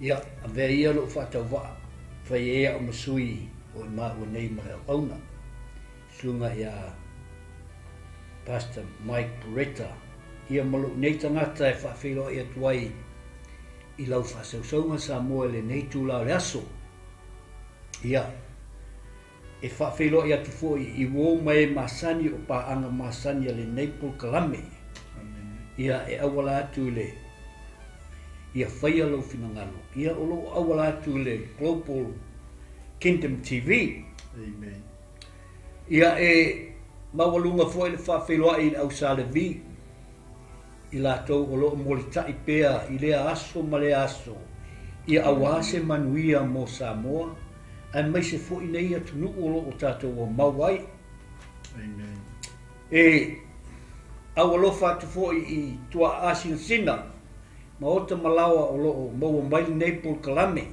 Ia, avea ia lou faatauvaa, fai ai au ma sui o i maua nei ma le auauna, susuga ia Pastor Mike Buretta, ia ma lou nei tagata e faafeiloai atu ai i lau faasausauga Samoa i lenei itula o le aso. Ia, E faafeiloai atu foi i uo ma e masani o paaga masani a lenei polokalame. Ia e auala atu i le Ia faia lou finagalo. Ia o lo o auala atu i le Global Kingdom TV. Amen. Ia e maualuga foi le faafeiloai i le au Sa Levi. i latou o lo o molitai pea i lea aso ma lea aso, ia auā se manuia mo Samoa, aemaise foi nei atunuu o lo o tatou omau ai. Amen. E aualofa atu foi i tuaa sinasina, maota ma laoa o lo o maua mai lenei polokalame,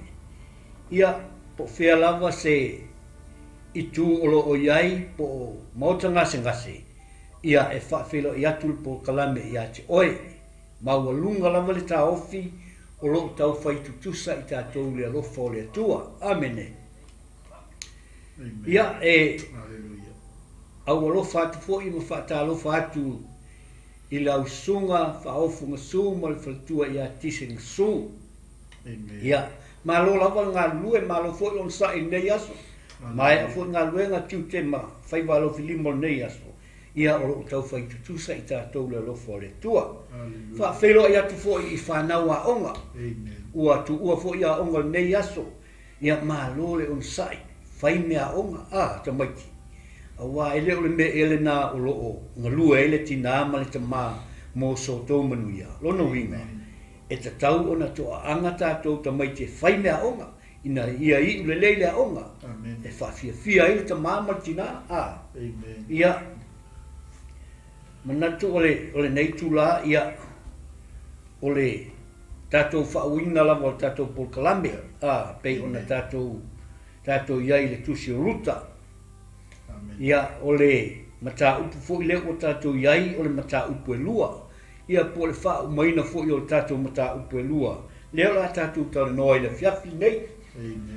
ia, po o fea lava se itu o lo o i ai, po o maota gasegase, Ia e faafeiloai atu le polokalame ia te oe. Maualuga lava le taofi o lo o tau fai tutusa i tatou i le alofa o le Atua. Amene. Ia e aualofa atu foi ma faatalofa atu i lau susuga Faaofu Gasu ma le faletua ia Tise Gasu. Ia, malo lava le galulue, malo foi le onosai i lenei aso. Maea foi galuega, tiute ma faiva alofilima o lenei aso. Ia, o lo o tau fai tutusa i tatou le alofa o le Atua. Faafeiloai atu foi i fanau aoga. Ua tuua foi aoga o lenei aso. Ia, malo le onosai, fai meaaoga, a, tamaiti. Aua e le o le mea ea lena o lo o galue ai le tinā ma le tamā mo so outou manuia. Lona uiga, E tatau ona toaaga tatou tamaiti e fai meaaoga ina ia iu lelei le aoga e faafiafia ai le tamā ma le tinā. A. Ia, manatu o le, o lenei itulā, ia, o le tatou faauiina lava o le tatou polokalame, a, pei ona tatou, tatou i ai i le Tusi o Ruta. Ia, o le mataupu foi lea ua tatou i ai, o le mataupu e lua. Ia po o le faaaumaina foi o tatou mataupu e lua, lea o le a tatou talanoa i le afiafi lenei.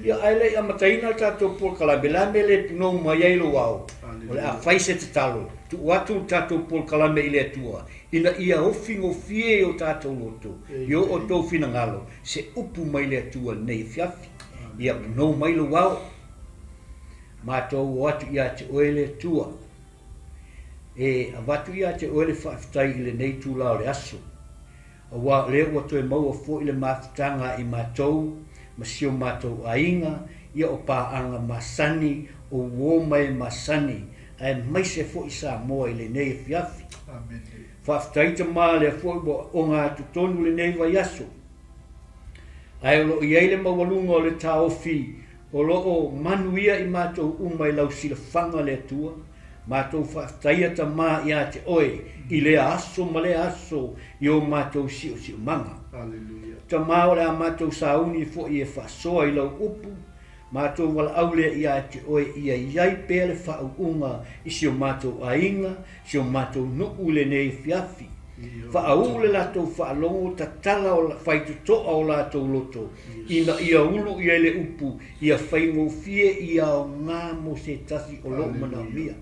Ia ae le i amataina le tatou polokalame, o le a le mea e le punou mai ai lou ao? O le a fai se tatalo, tuu atu le tatou polokalame i le Atua, ina ia ofi gofie i o tatou loto, i o outou finagalo, se upu mai le Atua i lenei afiafi. Ia punou mai lou ao. Matou o atu ia te oe le Atua. E avatu ia te oe le faafetai i lenei itula o le aso, aua o lea ua toe maua foi le mafutaga i matou ma si o matou aiga, ia o paaga masani, o uo ma e masani, aemaise foi Samoa i lenei afiafi. Faafetai Tama lea foi ua oga atu tonu lenei vaiaso. Ae o lo o i ai le maualuga o le taofi O lo o manuia i matou uma i lau silafaga le Atua, matou faafetaia Tama ia te Oe i lea aso ma lea aso i o matou siosiomaga. Tama o le a matou sauni foi e faasoa i lau upu, matou valaau lea ia te Oe ia i ai pea le faauuga i si o matou aiga, si o matou nuu i lenei afiafi. Faauu le latou faalogo tatala o faitotoa o latou loto, ina ia ulu i ai le upu, ia faigofie ia aoga mo se tasi o lou manaomia.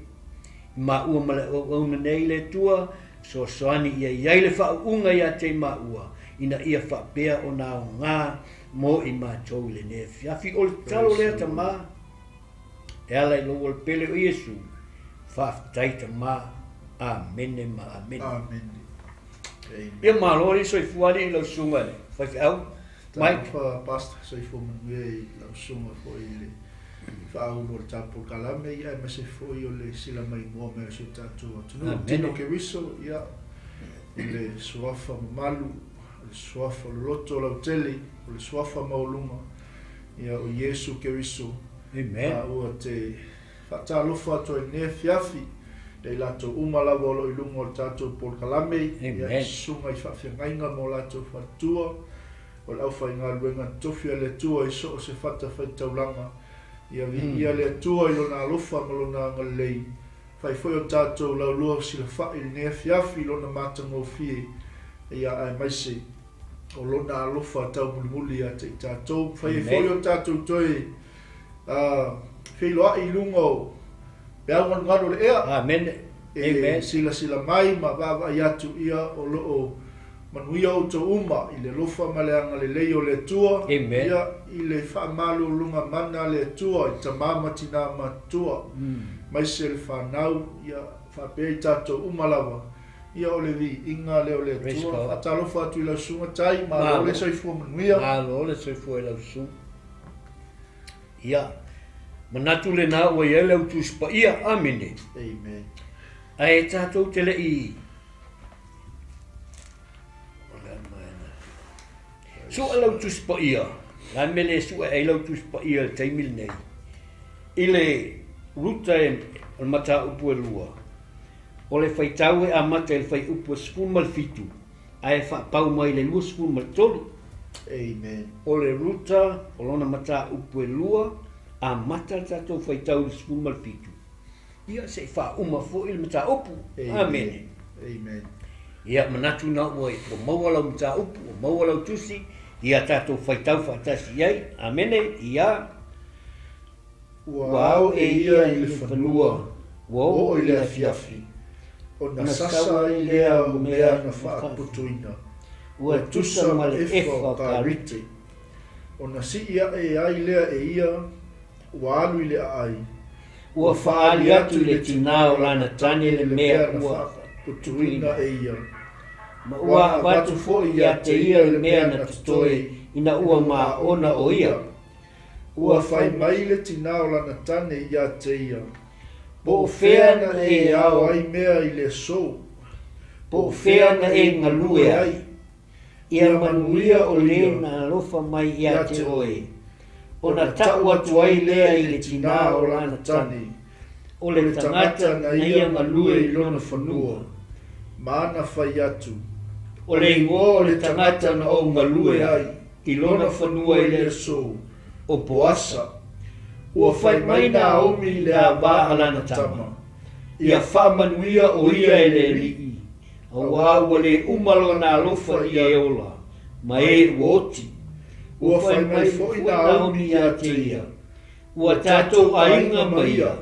I maua ma le auauna nei le Atua, fesoasoani ia i ai le faauuga ia te i maua, ina ia faapea ona aoga mo i matou i lenei afiafi. O le tatalo lea, Tama, e ala i lou ola pele o Iesu. Faafetai Tama. Amene ma amene. Amene. Ia malo alii soifua alii i lau susuga i le faifeau. Mike. Talofa Pastor, soifua manuia i lau susuga foi i le faaulu o le tatou polokalame, ia aemaise foi o le sila maimoa mai o si o tatou atunuu. Tino Keriso, ia, i le suafa mamalu, o le suafa loloto lautele, o le suafa maualuga, ia, o Iesu Keriso. Amen. A ua te Faatalofa atu ai i lenei afiafi ia i latou uma lava o lo o i luga o le tatou polokalame, ia i susuga i faafeagaiga ma o latou faletua, o le aufaigaluega totofi a le Atua i so o se fatafaitaulaga. Ia viia le Atua i Lona alofa ma Lona agalelei. Fai foi o tatou laulua silafai i lenei afiafi i Lona matagofie, ia aemaise. O Lona alofa taumulimuli ia te i tatou. Mafai ai foi ona tatou toe feiloai i luga o peau galugalu o le ea. Amene. E silasila mai ma vaavaai atu ia o lo o manuia outou uma i le alofa ma le agalelei o le Atua. Amen. Ia i le faamaluluga mana a le Atua i tama ma tina matutua, maise le fanau, ia faapea i tatou uma lava. Ia o le viiga lea o le Atua. Faatalofa atu i lau susuga Tai, malo le soifua manuia. Malo le soifua i lau susuga. Ia, manatu lena ua i ai le au Tusi Paia. Amene. Amen. Ae tatou te le i Sue lau Tusi Paia, la mea le sue ai lau Tusi Paia i le taimi lenei, i le Ruta e, o le mataupu e lua, o le faitau e amata i le fuaiupu e 17 ae faapau mai i le 23. Amen. O le Ruta, o lona mataupu e lua, amata le tatou faitau i le 17. Ia, se i faauma foi le mataupu. Amene. Amen. Ia, manatu na ua, ua maua lau mataupu, ua maua lau tusi, ia tatou faitau faatasi i ai. Amene. Ia. Ua ao e ia i le fanua, ua oo i le afiafi, ona sasa ai lea o mea na faaputuina, ua tusa ma le efa o karite. Ona sii aʻe ai lea e ia, ua alu i le aai. Ua faaali atu i le tinā o lana tane le mea ua faaputuina e ia. Ma ua avatu foi ia te ia le mea na totoe ina ua maona o ia. Ua fai mai le tinā o lana tane ia te ia, Po o fea na e ao ai mea i le aso? Po o fea na e galue ai? Ia manuia o le na alofa mai ia te oe, ona tau atu ai lea i le tinā o lana tane, o le tagata na ia galue i lona fanua. Ma ana fai atu. O le igoa o le tagata na ou galue ai i lona fanua i le aso, o Poasa. Ua fai mai Naomi i le ava a lana tama, Ia faamanuia o ia e le Alii, Auā ua le uma lona alofa i e ola, ma e ua oti. Ua fai mai foi Naomi ia te ia, Ua tatou aiga ma ia,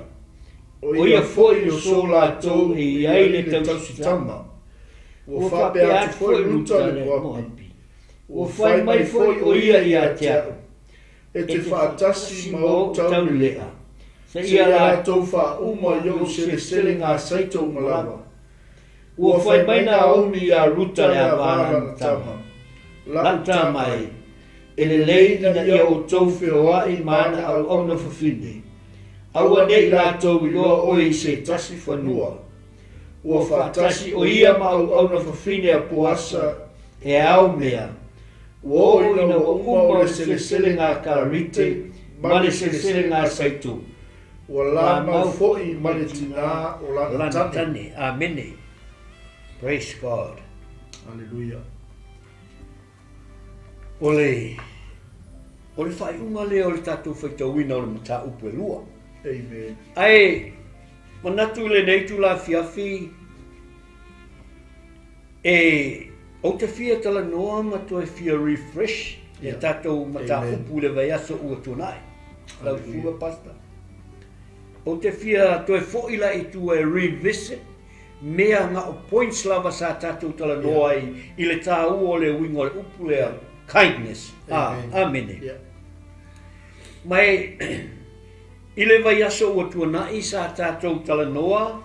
o ia foi o so latou e i ai le tausitama. Ua faapea atu foi Ruta le Moapi, Ua fai mai foi o ia ia te au, E te faatasi ma ou taulelea, seia latou faauma i ou seleselega saito uma lava. Ua fai mai Naomi iā Ruta le ava lana tama, Lau tama e, e lelei ina ia outou feoai ma ana auauna fafine. Aua ne i latou iloa oe i se tasi fanua. Ua faatasi o ia ma auauna fafine a Poasa e ao mea. Ua oo ina ua uma o le seleselega a Karite ma le seleselega a Saito. Ua lamau foi ma le tinā o lana tane. Amene. Praise God. Aleluia. O le, o le faaiuga lea o le tatou faitauina o le mataupu e lua. Amen. Ae manatu i lenei itula afiafi, e, ou te fia talanoa ma toe fia refresh le tatou mataupu i le vaiaso ua tuanai. Lau susuga Pastor. Ou te fia toe foi la i tua e revisit mea na o points lava sa tatou talanoa ai i le taua o le uiga o le upu lea kindness. Amene. Ma e, i le vaiaso ua tuanai sa tatou talanoa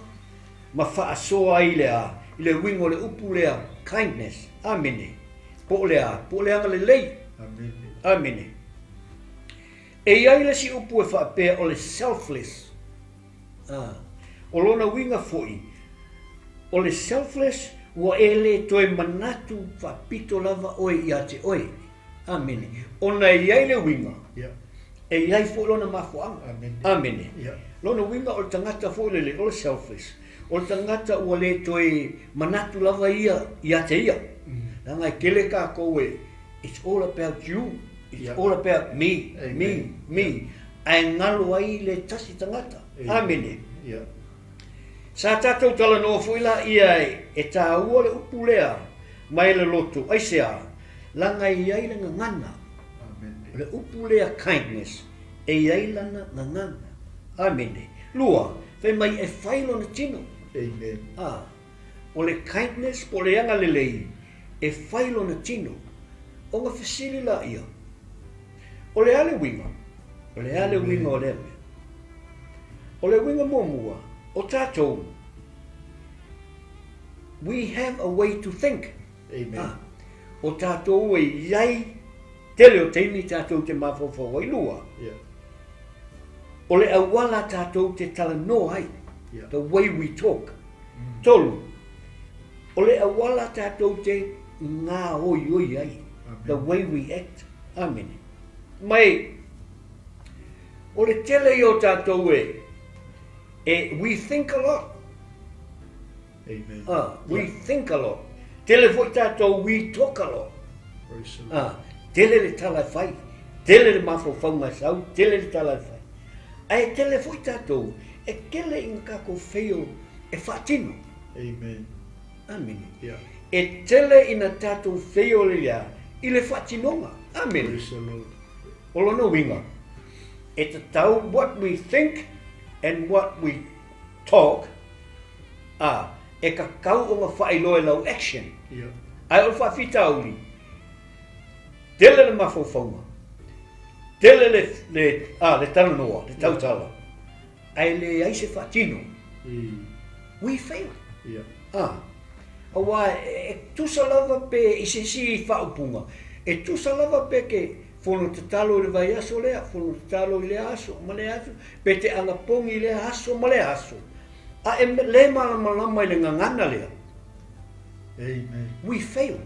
ma faasoa ai i le a? I le uiga o le upu lea kindness. Amene. Po o le a? Po o le agalelei. Amene. Amene. E i ai le isi upu e faapea o le selfless. A, o lona uiga foi, o le selfless ua e le toe manatu faapito lava oe ia te oe. Amene. Ona e i ai le uiga, e i ai foi lona mafuaaga. Amene. Lona uiga o le tagata foi lele, o le selfless, o le tagata ua le toe manatu lava ia ia te ia. Leaga e tele tatou e, it's all about you, it's all about me, me, me. Ae galo ai le tasi tagata. Amene. Sa tatou talanoa foi la ia e taua le upu lea mai le loto. Aisea? Leaga e i ai le gagana. O le upu lea kindness, e i ai lana gagana. Amene. Lua, fai mai e fai lona tino. Amen. A, o le kindness po o le agalelei, e fai lona tino. Ona fesili laia, O le a le uiga? O le a le uiga o lea mea? O le uiga muamua, o tatou, we have a way to think. Amen. A, o tatou e i ai tele o taimi tatou te mafaufau ai lua. Yeah. O le auala tatou te talanoa ai. Yeah. The way we talk. Tolu, o le auala tatou te ngaoioi ai. Amen. The way we act. Amene. Mai, o le tele ia o tatou e, e, we think a lot. Amen. We think a lot. Tele foi tatou, we talk a lot. Praise the Lord. Tele le tala e fai, tele le mafaufauga e sau, tele le tala e fai. Ae tele foi tatou, e tele ina tatou fail e faatino. Amen. Amene. Yeah. E tele ina tatou fail ia i le faatinoga. Amene. Praise the Lord. O lona uiga, e tatau what we think and what we talk, a, e tatau ona faailoa e lau action. Yeah. Ae o le faafitauli, tele le mafaufauga, tele le, le, a, le talanoa, le tautala, ae leai se faatino. We fail. Yeah. A, aua e tusa lava pe i se isi faaupuga, e tusa lava pe ke fono tatalo i le vaiaso lea, fono tatalo i lea aso ma lea aso, pe te anapogi i lea aso ma lea aso. A e le malamalama i le gagana lea. Amen. We fail.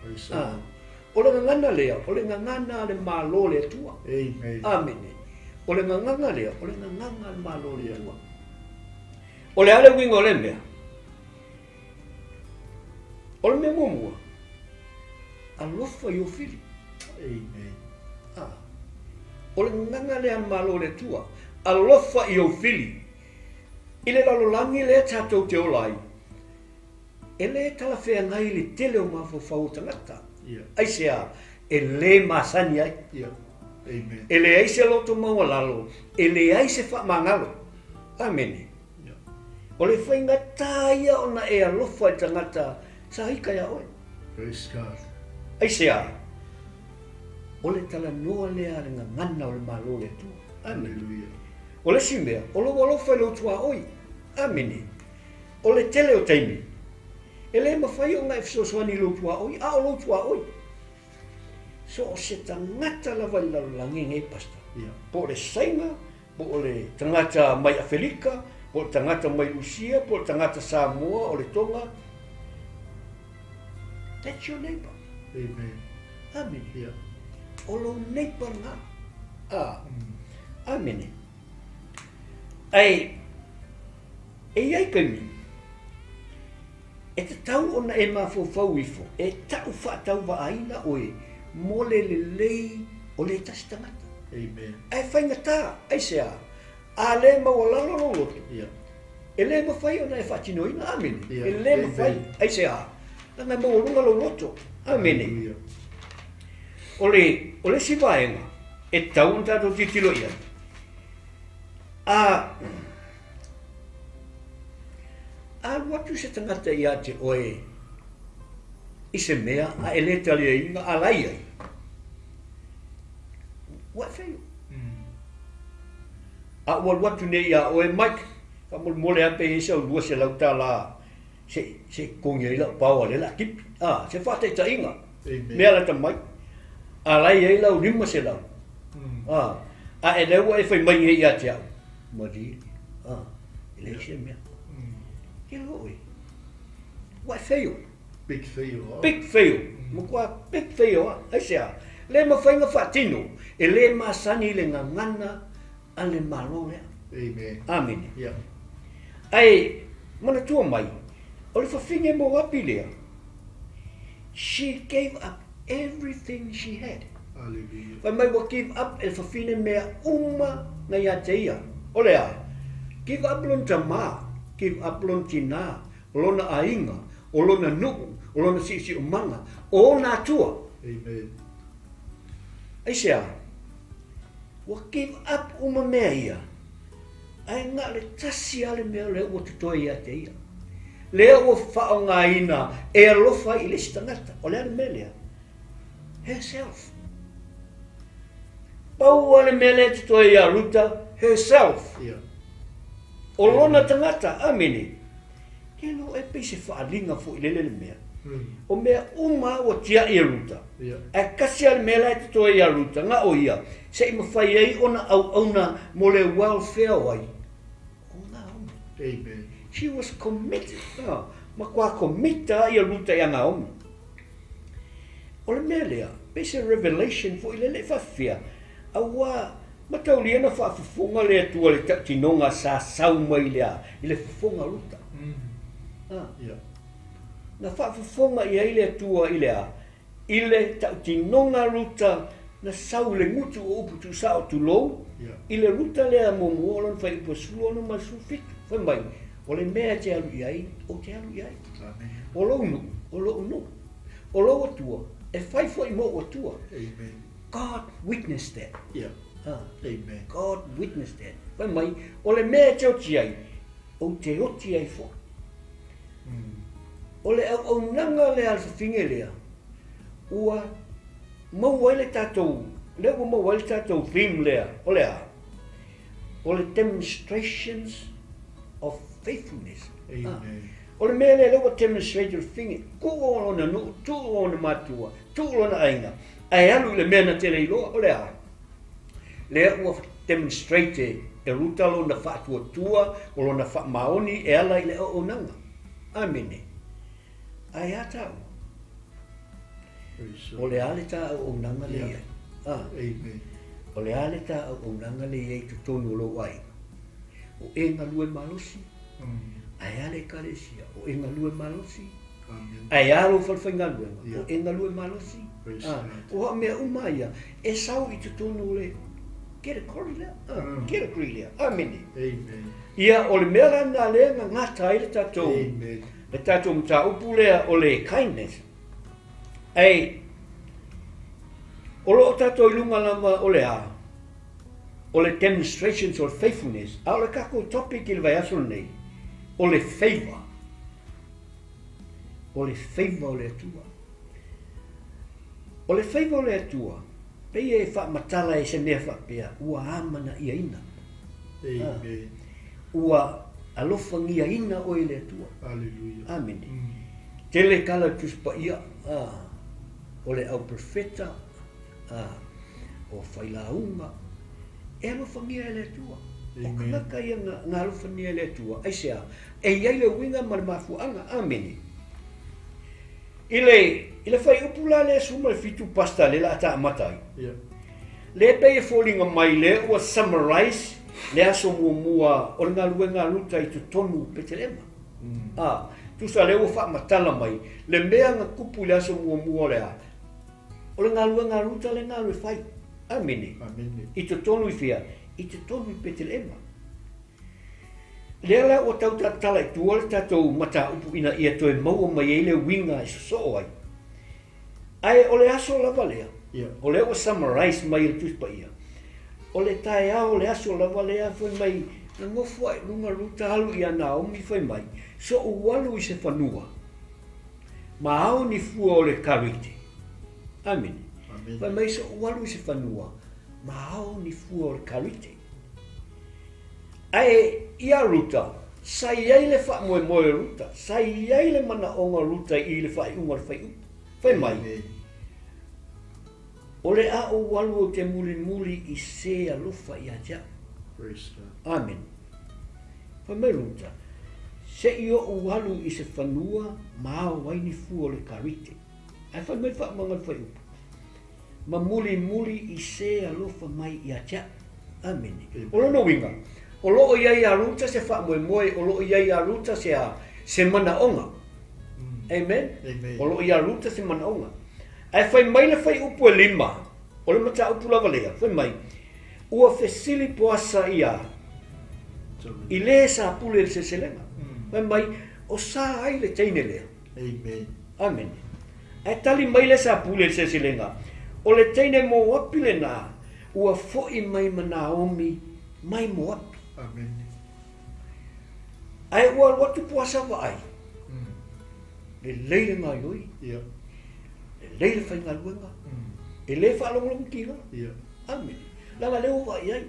Praise the Lord. O le gagana lea, o le gagana a le Malo o le Atua. Amen. Amene. O le gagana lea, o le gagana a le Malo o le Atua. O le a le uiga o lea mea? O le mea muamua, alofa i ou fili. Amen. O le gagana lea a le Malo o le Atua, alofa i ou fili. I le lalolagi lea tatou te ola ai, e le talafeagai le tele o mafaufau o tagata. Yeah. Aisea, e le masani ai. Yeah. Amen. E leai se loto maualalo, e leai se faamagalo. Amene. Yeah. O le faigata ia ona e alofa i tagata sa ika iā oe. Praise God. Aisea, o le talanoa lea a le gagana o le Malo o le Atua. Amene. Hallelujah. O le isi mea, o lou alofa i lou tuaoi. Amene. O le tele o taimi, e le mafai ona e fesoasoani i lou tuaoi, a o lou tuaoi. So o se tagata lava i le lalolagi nei, Pastor. Yeah. Po o le Saina, po o le tagata mai Afelika, po o le tagata mai Rusia, po o le tagata Samoa, o le Tonga. That's your neighbor. Amen. Amene. Yeah. O lou neighbor lena. Amene. Ae, e i ai taimi, e tatau ona e mafaufau ifo, e tau faatauvaaina oe mo le lelei o le tasi tagata. Amen. Ae faigata, aisea, a le maualalo lou loto, Yeah. e le mafai ona e faatinoina. Amene. Yeah. E le mafai, Amen. aisea, leaga e maualuga lou loto. Amene. Hallelujah. O le, o le isi vaega e tatau ona tatou tilotilo i ai, a alu atu se tagata ia te oe i se mea a e le taliaina a la i ai, ua e fail. A ua alu atu nei ia oe, Mike, faamolemole lava pe i ai sau $200 se i, se i totogi ai lau paoa lea o le a tipi. A, se faataitaiga. Amen. Mea lata mai, a la i ai lau 500. A, a e lea ua e fai mai nei ia te au, malie, a, e leai se mea. Ke loa oe, ua e fail. Big fail. Big fail. Matua big fail lava. Aisea? Le mafai ona faatino, e le masani i le gagana a le Malo lea. Amen. Amene. Yeah. Ae manatua mai, o le fafine Moapi lea, she gave up everything she had. Hallelujah. Fai mai ua give up e le fafine mea uma na ia te ia. O le a? Give up lona tamā, give up lona tinā, o lona aiga, o lona nuu, o lona si'osi'omaga, o ona atua. Amen. Aisea? Ua give up uma mea ia, ae na o le tasi lava le mea lea ua totoe ia te ia. Lea ua faaaogaina e alofa ai i le isi tagata. O le a le mea lea? Herself. Pau lava le mea lea e totoe ia Ruta, herself. Yeah. O lona tagata, amene. Ke lo e pei se faaaliga foi lele le mea. O mea uma lava ua tiai e Ruta. Ae kasi lava le mea la e totoe ia Ruta, na o ia, se i mafai ai ona auauna mo le welfare o ai? O Naomi. Amen. She was committed. Ah, matua commit lava ia Ruta ia Naomi. O le mea lea, pei se revelation foi lele e faafefea, auā mataulia na faafofoga le Atua i le tautinoga sa sau mai le a, i le fofoga o Ruta. Ah. Yeah. Na faafofoga i ai le Atua i le a, i le tautinoga Ruta na sau i le gutu o upu tuusao tulou, Yeah. i le Ruta lea muamua o lona fuaiupu e 16 ma le 17, fai mai, O le mea e te alu i ai, ou te alu i ai. Amen. O lou nuu, o lo'u nuu. O lou Atua, e fai foi mo'u Atua. Amen. God witnessed that. Yeah. Ah. Amen. God witnessed that. Fai mai, o le mea e te oti ai, ou te oti ai foi. O le auaunaga lea a le fafine lea, ua maua ai le tatou, lea ua maua ai le tatou theme lea, o le a? O le demonstrations of faithfulness. Amen. O le mea lea, lea ua demonstrate le fafine, tuu lona nuu, tuu ona matua, tuu lona aiga, ae alu i le mea na te le iloa, o le a? Lea ua demonstrate e Ruta lona faatuatua, o lona faamaoni e ala i le auaunaga. Amene. Ae a tāua? Praise O le a le tā auaunaga lea i ai? Ah. Amen. O le a le tā auaunaga lea i ai i totonu o lou aiga? O e galue malosi? Ae a le ekalesia? O e galue malosi? Amen. Ae a lou fale faigaluega? Yeah. O e galue malosi? Praise Ah, God. o au mea uma ia, e sau i totonu o le category lea. Ah, Category lea. Amene. Amen. Ia, o le mea la lena lea na gata ai le tatou, Amen. le tatou mataupu lea o le kindness. Ae, o lo o tatou i luga lava o le a? O le demonstrations of faithfulness. A o le tatou topic i le vaiaso lenei, o le favor. O le favor o le Atua. O le favor o le Atua, pei e faamatala e se mea faapea, ua amanaiaina. Amen. Ua alofagiaina oe e le Atua. Hallelujah. Amene. Tele tala i le Tusi Paia, a, o le auperofeta, a, o failauga, e alofagia e le Atua. O Amen. kanaka ia na, na alofagia e le Atua. Aisea? E i ai le uiga ma le mafuaaga. Amene. I le, i le fuaiupu la lea 17 pastor lea o le a ta amata ai. Yeah. Lea pei e foliga mai lea ua summarize le aso muamua o le galuega a Ruta i totonu o Petelema. A, tusa lea ua faamatala mai le mea na tupu i le aso muamua o le a? O le galuega a Ruta lena alu e fai. Amene. Amene. I totonu i fea? I totonu i Petelema. Lea la ua tau tatala i tua le tatou mataupu ina ia toe maua mai ai le uiga e sosoo ai. Ae o le aso lava lea, o lea ua summarize mai e le Tusi Paia, o le taeao o le aso lava lea fai mai, na nofo ae i luga Ruta alu ia Naomi fai mai, So'u alu i se fanua, ma ao ni fua o le karite. Amene. Fai mai, So'u alu i se fanua, ma ao ni fua o le karite. Ae ia Ruta, sa i ai le faamoemoe o Ruta, sa i ai le manaoga o Ruta i le faaiuga o le fuaiupu. Fai mai, O le a ou alu ou te mulimuli i se alofa ia te au. Amene. Fai mai Ruta, Se i ou alu i se fanua ma ao ai ni fua o le karite. Ae fai mai le faaumaga o le fuaiupu, Ma mulimuli i se alofa mai ia te au. Amene. O lona uiga, o lo o i ai ia Ruta se faamoemoe, o lo o i ai ia Ruta se a, se manaoga. Amen? Amen. O lo o ia Ruta se manaoga. Ae fai mai le fuaiupu e lima, o le mataupu lava lea, fai mai, Ua fesili Poasa ia i le sa pule i le seleselega. Fai mai, O sa ai le teine lea? Amen. Amene. Ae tali mai le sapule i le seleselega, O le teine Moapi lenā, ua foʻi mai ma Naomi mai Moapi. Amene. Ae ua alu atu Poasa vaai, lelei le gaoioi, lelei le faigaluega, e le faalogologo tiga. Amene. Leaga lea ua vaai ai.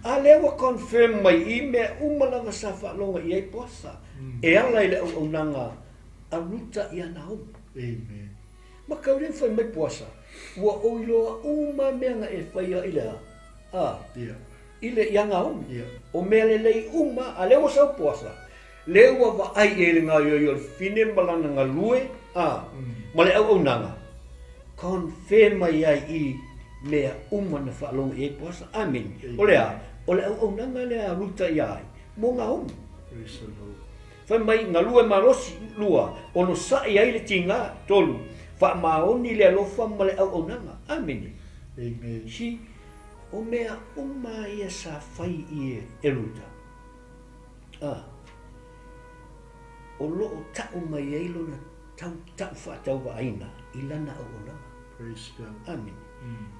A lea ua confirm mai i mea uma lava sa faalogo i ai Poasa, e ala i le auaunaga a Ruta ia Naomi. Amen. Ma kau lea fai mai Poasa, ua ou iloa uma mea na e faia i le a? A. I le ia Naomi. O mea lelei uma, a lea ua sau Poasa, lea ua vaai i ai le gaoioi o le fine ma lana galue, a, ma le auaunaga, confirm mai ai i mea uma na faalogo i ai Poasa. Amene. O le a? O le auaunaga lea a Ruta ia ai, mo Naomi. Praise the Lord. Fai mai, galue malosi, lua, onosai ai le tiga, tolu, faamaoni le alofa ma le auaunaga. Amene. Amen. See, o mea uma ia sa fai i e Ruta, a, o loo tau mai ai lona tau tau faatauvaaina i lana auaunaga. Praise God. Amene.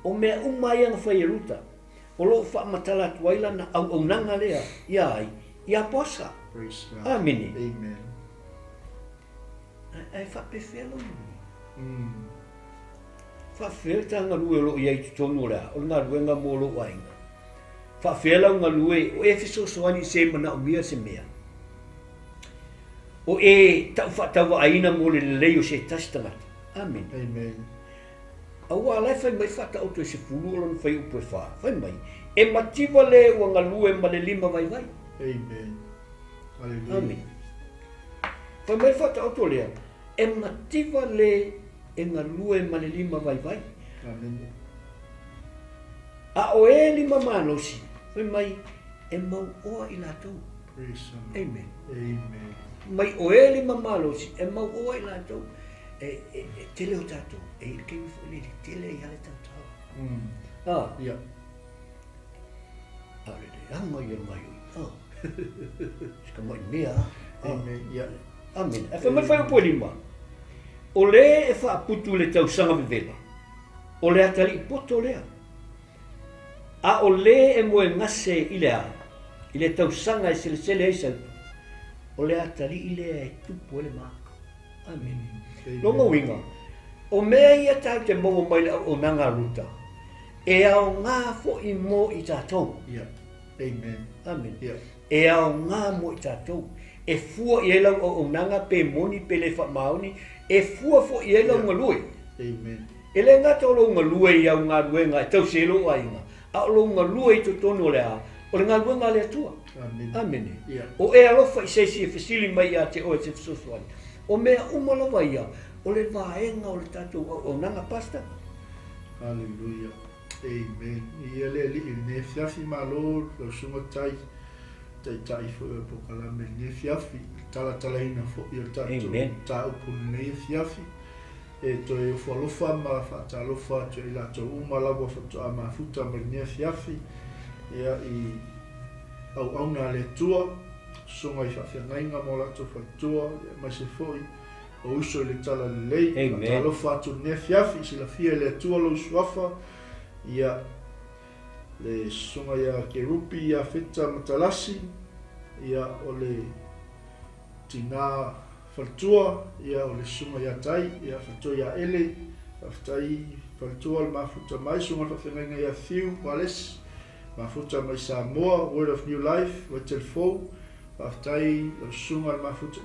O mea uma ia na fai e Ruta, o loo faamatala atu ai lana auaunaga lea ia ai, ia Poasa. Praise God. Amene. Amen. Ae faapefea lou Faafefea le ta galue o loo i ai i totonu o le a? O le galuega mo lou aiga. Faafefea lau galue o e fesoasoani i se manaomia se mea. O e tau faatauvaaina mo le lelei o se tasi tagata. Amene. Amen. Aua la e fai mai Faataoto e 10 o lona fuaiupu e 4. Fai mai, e mativa le ua galue ma le lima vaivai. Amen. Hallelujah. Amene. Fai mai Faataoto lea, e mativa le e galue ma le lima vaivai. Amene. A o e lima malosi, fai mai, e mauoa i latou. Praise the Lord. Amen. Amen. Mai o e lima malosi, e mauoa i latou. E, e, e tele o tatou, e i le taimi foi lele, tele ai lava le tautala. Ah. A o le leaga ia mai oi. Ah. Se ka mai mea. Ah. Amen. Yeah. Amen. Ae fai mai fuaiupu e 5. O le e faaputu i le tausaga vevela, o le atalii poto lea. A o le e moegase i le a, i le tausaga e selesele ai sautu, o le atalii lea e tupu ai le ma. Amene. Lona uiga, o mea ia tatou te maua mai le auaunaga a Ruta, e aoga foi mo i tatou. Yeah. Amen. Amene. Yeah. E aoga mo i tatou. E fua i ai lau auaunaga pe moni pe le faamaoni, e fua foi i ai lau galue. Amen. E le gata o lou galue i au galuega e tausi ai lou aiga, a o lou galue i totonu o le a, o le galuega a le Atua. Amene. Amene. Yeah. O e alofa i se isi e fesili mai ia te oe se fesoasoani. O mea uma lava ia, o le vaega o le tatou auaunaga, Pastor. Hallelujah. Amen. Ia le alii i lenei afiafi, malo lau susuga Tai, taitai foi o le polokalame i lenei afiafi, le talatalaina foi o le tatou mataupu i lenei afiafi. E toe ofo alofa ma faatalofa atu i latou uma lava faatoa mafuta mai lenei afiafi, ia i auauna a le Atua, susuga i faafeagaiga ma o latou faletua, ia aemaise foi o uso i le Talalelei. Faatalofa atu i lenei afiafi, silafia e le Atua lou suafa, ia le susuga ia Kerupi ia Feta Matalasi, ia o le tina faletua, ia o le susuga ia Tai, ia faletua ia Ele, faafetai faletua le mafuta mai, susuga le faafeagaiga ia Fiu Walesi, mafuta mai Samoa, Word of New Life, Vaitele Fou, faafetai lau susuga le mafuta,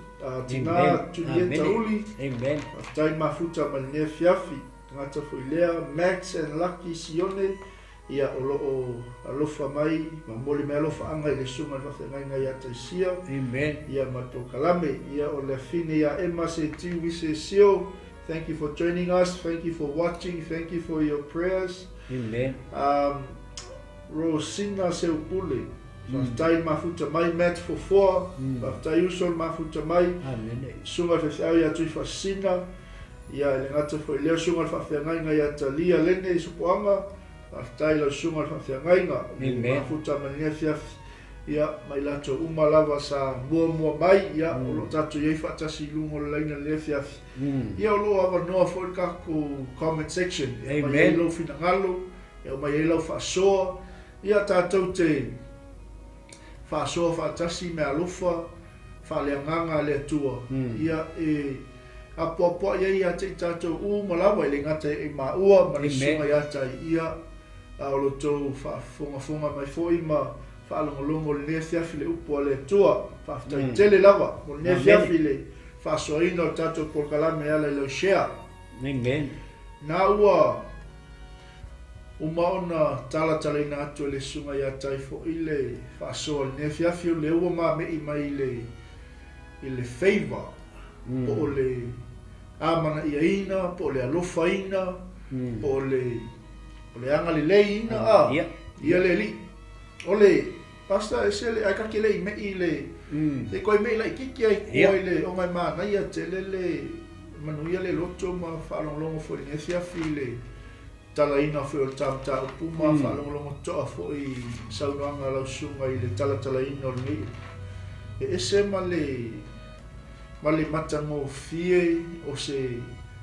tina Julieta Uli, faafetai le mafuta mai lenei afiafi, tagata foi lea, Max and Lucky Sione, ia o lo o alofa mai ma momoli mai alofaaga i le susuga i le faafeagaiga ia Taisia, ia ma le polokalame, ia o le afine ia Emma Setiu Wise Sio, thank you for joining us, thank you for watching, thank you for your prayers. Amen. Rosina Seupule, faafetai le mafuta mai, Matt Fofoa, faafetai uso le mafuta mai, susuga i le faifeau ia Tuifaasisina, ia e le gata foi i lea susuga i le faafeagaiga ia Talia Lene i Sopoaga, faafetai lau susuga i le faafeagaiga, le mafuta mai lenei afiafi. Ia, ma i latou uma lava sa muamua mai, ia, o lo o tatou i ai faatasi i luga o le laina i lenei afiafi. Ia, o lo o avanoa foi le tatou comment section e aumai ai lou finagalo, e aumai ai lau faasoa. Ia, tatou te faasoa faatasi meaalofa faaleagaga a le Atua, ia, e apoapoai ai ia te i tatou uma lava, e le gata i maua ma le Susuga ia Tai, ia, a o lo outou faafogafoga mai foi ma faalogologo i lenei afiafi i le upu a le Atua. Faafetai tele lava mo lenei afiafi i le faasoaina o le tatou polokalame e ala i lau share. Amen. Na ua uma ona talatalaina atu e le Susuga ia Tai foi le faasoa i lenei afiafi, o lea ua mame'i mai i le i le favor, po o le amanaiaina, po o le alofaina, po o le o le agaleleiina, a, ia le Alii. O le, Pastor, e se le, ae ta te le i me'i i le, se i toe me'i laitiiti ai i tua i le, ona e manaia tele le manuia le loto ma faalogologo foi i lenei afiafi i le talaina foi o le ta mataupu ma faalogologo totoa foi i saunoaga a lau susuga i le talatalaina o lenei upu. E ese ma le, ma le matagofie o se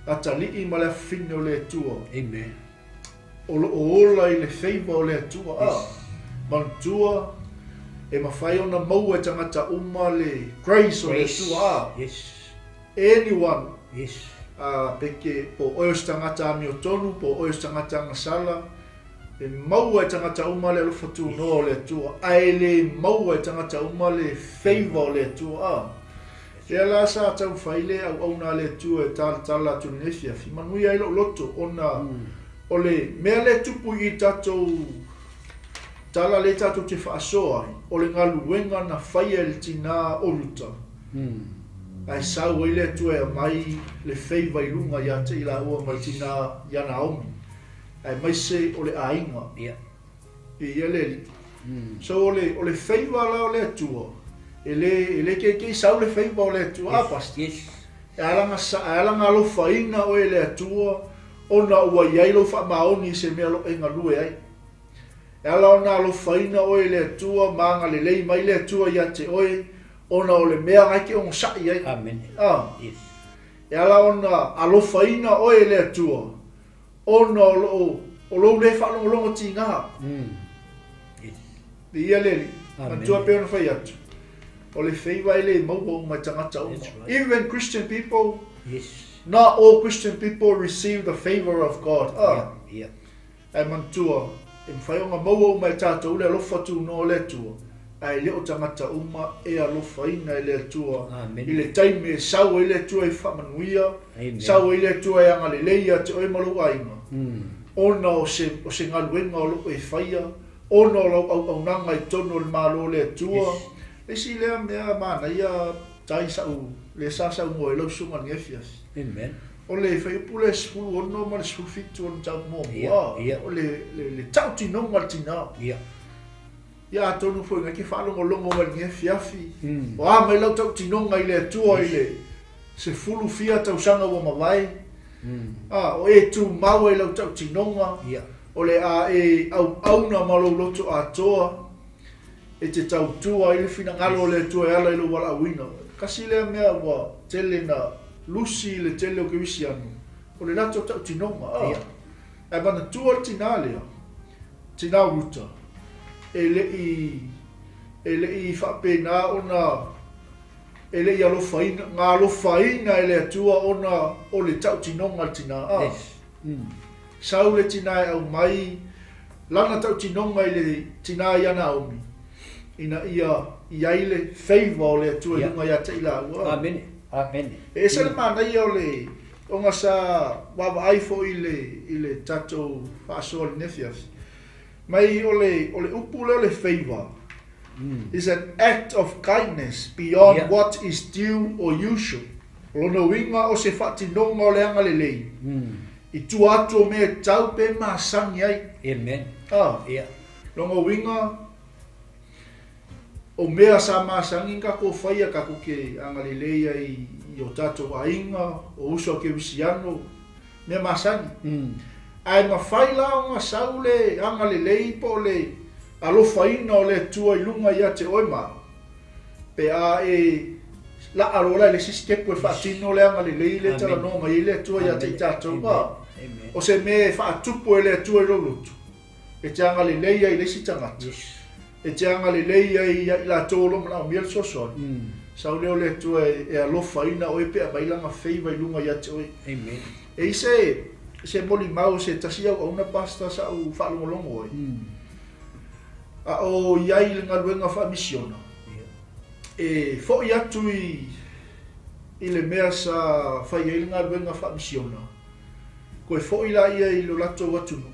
atalii ma le afafine o le Atua. Amen. O lo o ola i le favour o le Atua. A, manatua, e mafai ona maua e tagata uma le grace o le Atua. A, yes. Anyone. Yes. A, peke, po o oe o se tagata amiotonu, po o oe o se tagata agasala, e maua e tagata uma le alofa tunoa o le Atua, ae e le maua e tagata uma le favour o le Atua. A, lea la sa taumafai le auauna a le Atua e talatala atu i lenei afiafi, manuia ai lou loto, ona o le mea lea e tupu i tatou tala lea tatou te faasoa ai, o le galuega na faia e le tina o Ruta, ae sau ai le Atua e aumai le favour i luga ia te i laua ma le tina ia Naomi, aemaise o le aiga. Viia le Alii. So o le, o le favour la o le Atua, e le, e le keikei sau le favour o le Atua. A, Pastor? Yes. E ala na, e ala na alofaina oe e le Atua, ona ua i ai lou faamaoni i se mea o lo o e galue ai. E ala ona alofaina oe e le Atua ma agalelei mai le Atua ia te oe, ona o le mea na e te onosai ai. Amene. A. Yes. E ala ona alofaina oe e le Atua, Ona o lou, o lou le faalogologo tiga. Viia le Alii. Manatua pei ona fai atu, o le favour e le maua uma e tagata uma. Even Christian people, not all Christian people receive the favour of God. Ah. Ae manatua, e mafai ona maua uma e tatou le alofa tunoa o le Atua, ae le o tagata uma e alofaina e le Atua i le taimi e sau ai le Atua e faamanuia, Sau ai le Atua e agalelei ia te oe ma lou aiga, ona o se, o se galuega o lo o e faia, ona o lau auaunaga i totonu o le Malo o le Atua. Le isi lea mea manaia tai sa'u, lea sa saunoa ai lau susuga i lenei afiafi. Amen. O le fuaiupu lea 16 ma le 17 o le mataupu muamua, o le, le, le tautinoga o le tina. Ia atonu foi na te faalogologo mai i lenei afiafi, o a mai lau tautinoga i le Atua i le sefulu fia tausaga ua mavae, a, o e tumau ai lau tautinoga, o le a e auauna ma lou loto atoa, e te tautua ai le finagalo o le Atua e ala i lou valaauina. Tasi lea mea ua tele na lusi i le tele o kerisiano, o le latou tautinoga, a. Ae manatua le tinā lea, tinā Ruta, e le i, e le i faapena ona, e le i alofaina, na alofaina e le Atua ona o le tautinoga a le tinā. A, Yes. Sau le tinā e aumai lana tautinoga i le tinā ia Naomi, ina ia i ai le favour o le Atua i luga ia te i lāua. Amene. Amene. E ese le manaia o le, Ona sa vaavaai foi i le, i le tatou faasoa i lenei afiafi, mai o le, o le upu lea o le favour is an act of kindness beyond what is due or usual. O lona uiga o se faatinoga o le agalelei i tua atu o mea e tatau pe masani ai. Amen. A, lona uiga O mea sa masani na tatou faia tatou te agalelei ai i o tatou aiga, o uso a kerisiano, mea masani. Ae mafai la ona sau le agalelei po o le alofaina o le Atua i luga ia te oe ma au, pe a e laa loa la i le isi sitepu e faatino le agalelei lea e talanoa mai ai le Atua ia te i tatou. A o se mea e faatupu e le Atua i lou loto, e te agalelei ai i le isi tagata, e te agalelei ai ia i latou o lo o manaomia le fesoasoani, sau lea o le Atua e alofaina oe pe aumai lana favour i luga ia te oe. E i se se molimau o se tasi auauna pastor sa ou faalogologo ai, a o i ai i le galuega faamisiona, e foi atu i i le mea sa fai ai le galuega faamisiona, toe foi laia i lo latou atunuu,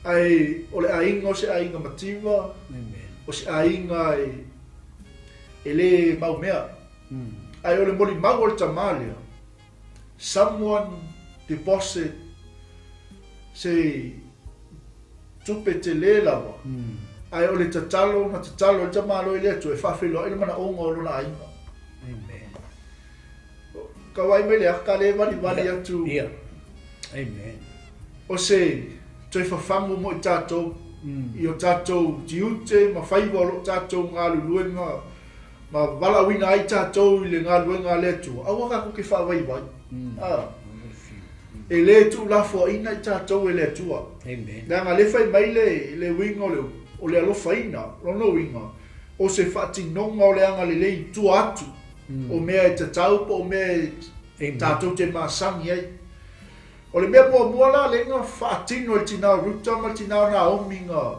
ae o le aiga o se aiga mativa, o se aiga e le mau mea. Ae o le molimau o le tama lea, someone deposit se tupe tele lava, ae o le tatalo na tatalo ai le tamaloa i le Atua e faafeiloai le manaoga o lona aiga. Amen. Ka vaai mai le aka lea e valivali atu. Ia. Amen. O se toe fafagu mo i tatou i o tatou tiute ma faiva o lo o tatou galulue ma valaauina ai tatou i le galuega a le Atua, aua tatou te faavaivai. A. E le tuulafoaiina i tatou e le Atua. Amen. Leaga o lea e fai mai le, le uiga o le, o le alofaina, lona uiga, o se faatinoga o le agalelei i tua atu o mea e tatau po o mea e tatou te masani ai. O le mea muamua la lea na faatino e le tina o Ruta ma le tina o Naomi na,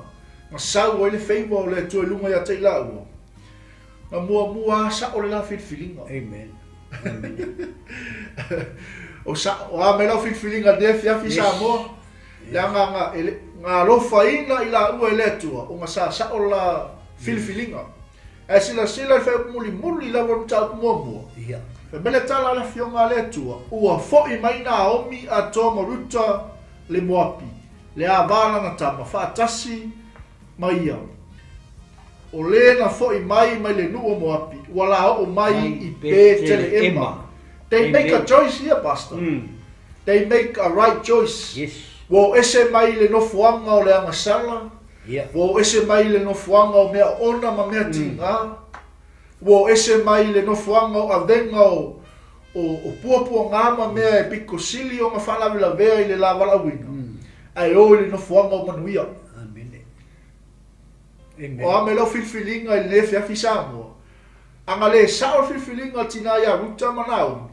na sau ai le favour o le Atua i luga ia te i laua, na muamua lava sao le la filifiliga. Amen. Amen. O sa, o a mai lau filifiliga i lenei afiafi Samoa? Leaga na, e le, na alofaina i laua e le Atua, ona sa sao le la filifiliga. Ae silasila i le faaiupu mulimuli lava o le mataupu muamua. Ia. Fai mai le tala a le Afioga a le Atua, Ua foi mai Naomi atoa ma Ruta le Moapi, le ava lana tama, faatasi ma ia. O le na foi mai mai le nuu o Moapi, ua la oo mai i Peteleema. They make a choice here, Pastor. They make a right choice. Yes. Ua o ese mai le nofoaga o le agasala, Ia. Ua o ese mai le nofoaga o mea ona ma mea tigā. Ua o ese mai le nofoaga o avega o, o, o puapuagā ma mea e pito sili ona faalavelavea i le lā valaauina, ae o i le nofoaga o manuia. Amene. O a mai lau filifiliga i lenei afiafi Samoa, ana le sao le filifiliga a le tinā iā Ruta ma Naomi,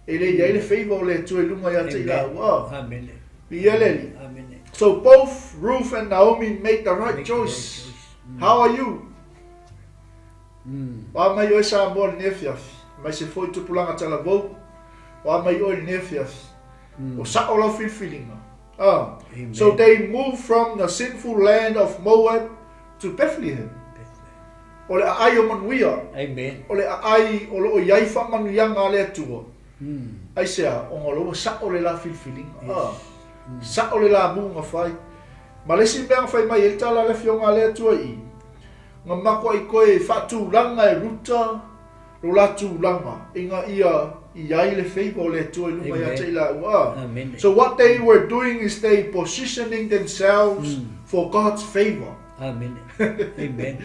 e le i ai le favour o le Atua i luga ia te i laua. Amene. Viia le Alii. Amene. So both Ruth and Naomi made the right choice. How are you? O a mai oe Samoa i lenei afiafi, aemaise foi tupulaga talavou, o a mai oe i lenei afiafi. O sao lau filifiliga. Ah. So they moved from the sinful land of Moab to Bethlehem. O le aai o manuia. Amen. O le aai o lo o i ai faamanuiaga a le Atua. Aisea? Ona o la ua sao le la filifiliga. Yes. Ah. Sao le la mu na fai. Ma le isi mea na fai mai ai le tala a le Afioga a le Atua i i, na makuai koe faatulaga e Ruta lo la tulaga ina ia i ai le favour o le Atua i luga ia te i laua. Ah. Amen. So what they were doing is they positioning themselves for God's favour. Amene. Amen.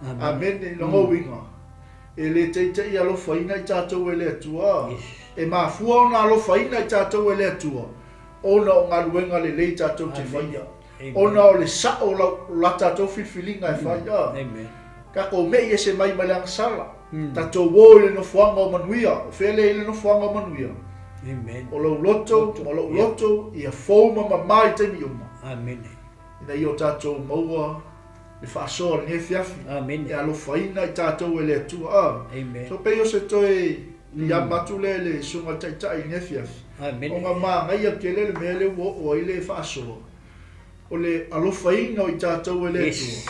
Amene. Amene. Lona uiga, e le teitei alofaina i tatou e le Atua. Yes. E mafua ona alofaina i tatou e le Atua, ona o galuega lelei tatou te faia. Amen. Ona o le sao o lau, la tatou filifiliga e fai. Ah. Amen. Tatou mei ese mai ma le agasala. Tatou o i le nofoaga o manuia. O fea lea i le nofoaga o manuia? Amen. O lou loto ma lou loto ia fou ma mamā i taimi uma. Amene. Ina ia o tatou maua le faasoa o lenei afiafi. Amene. E alofaina i tatou e le Atua. Ah. Amen. So pei o se toe piiama atu lea i le Susuga i le Taitai i lenei afiafi. Amene. Ona manaia tele le mea lea ua oo ai le faasoa. O le alofaina o i tatou e le Atua. Yes.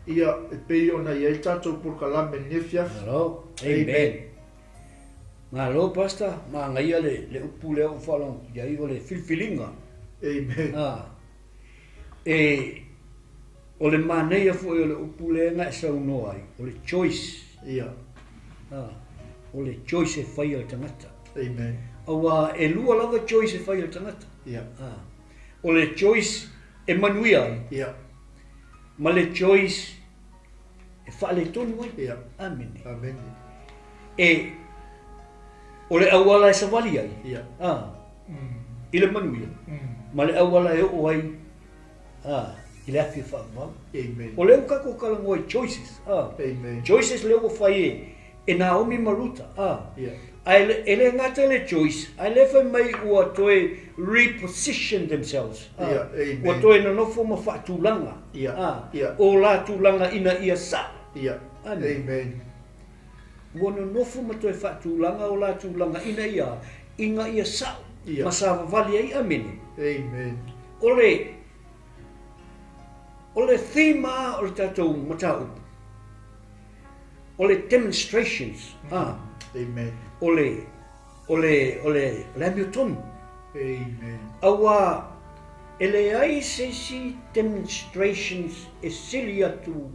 Ia, e pei ona i ai le tatou polokalame i lenei afiafi. Malo. Amen. Malo Pastor, manaia le, le upu lea ua faalogo atu i ai o le filifiliga. Amen. Ah. E, o le manaia foi o le upu lea na e saunoa ai, o le choice. Ia. Ah, o le choice e fai e le tagata. Amen. Aua e lua lava choice e fai e le tagata. Ia. Ah, o le choice e manuia ai. Ia. Ma le choice e faaletonu ai. Ia. Amene. Amene. E, o le auala e savali ai. Ia. A, i le manuia. Ma le auala e oo ai a, i le afi e faavavau. Amen. O lea ua tatou talanoa i choices. A, Amen. choices lea ua fai e, e Naomi ma Ruta. A, Ia. ae e le gata i le choice, ae lea fai mai ua toe reposition themselves. A, Ia, amen. ua toe nonofo ma faatulaga. Ia, A, ia. o la tulaga ina ia sa'o. Ia. Amen. Amen. Ua nonofo ma toe faatulaga o la tulaga ina ia, ina ia sa'o. Ia. Ma savavali ai. Amene. Amen. O le, o le theme o le tatou mataupu, o le demonstrations, a, Amen. o le, o le, o le, o le amiotonu. Amen. Auā e leai se isi demonstrations e sili atu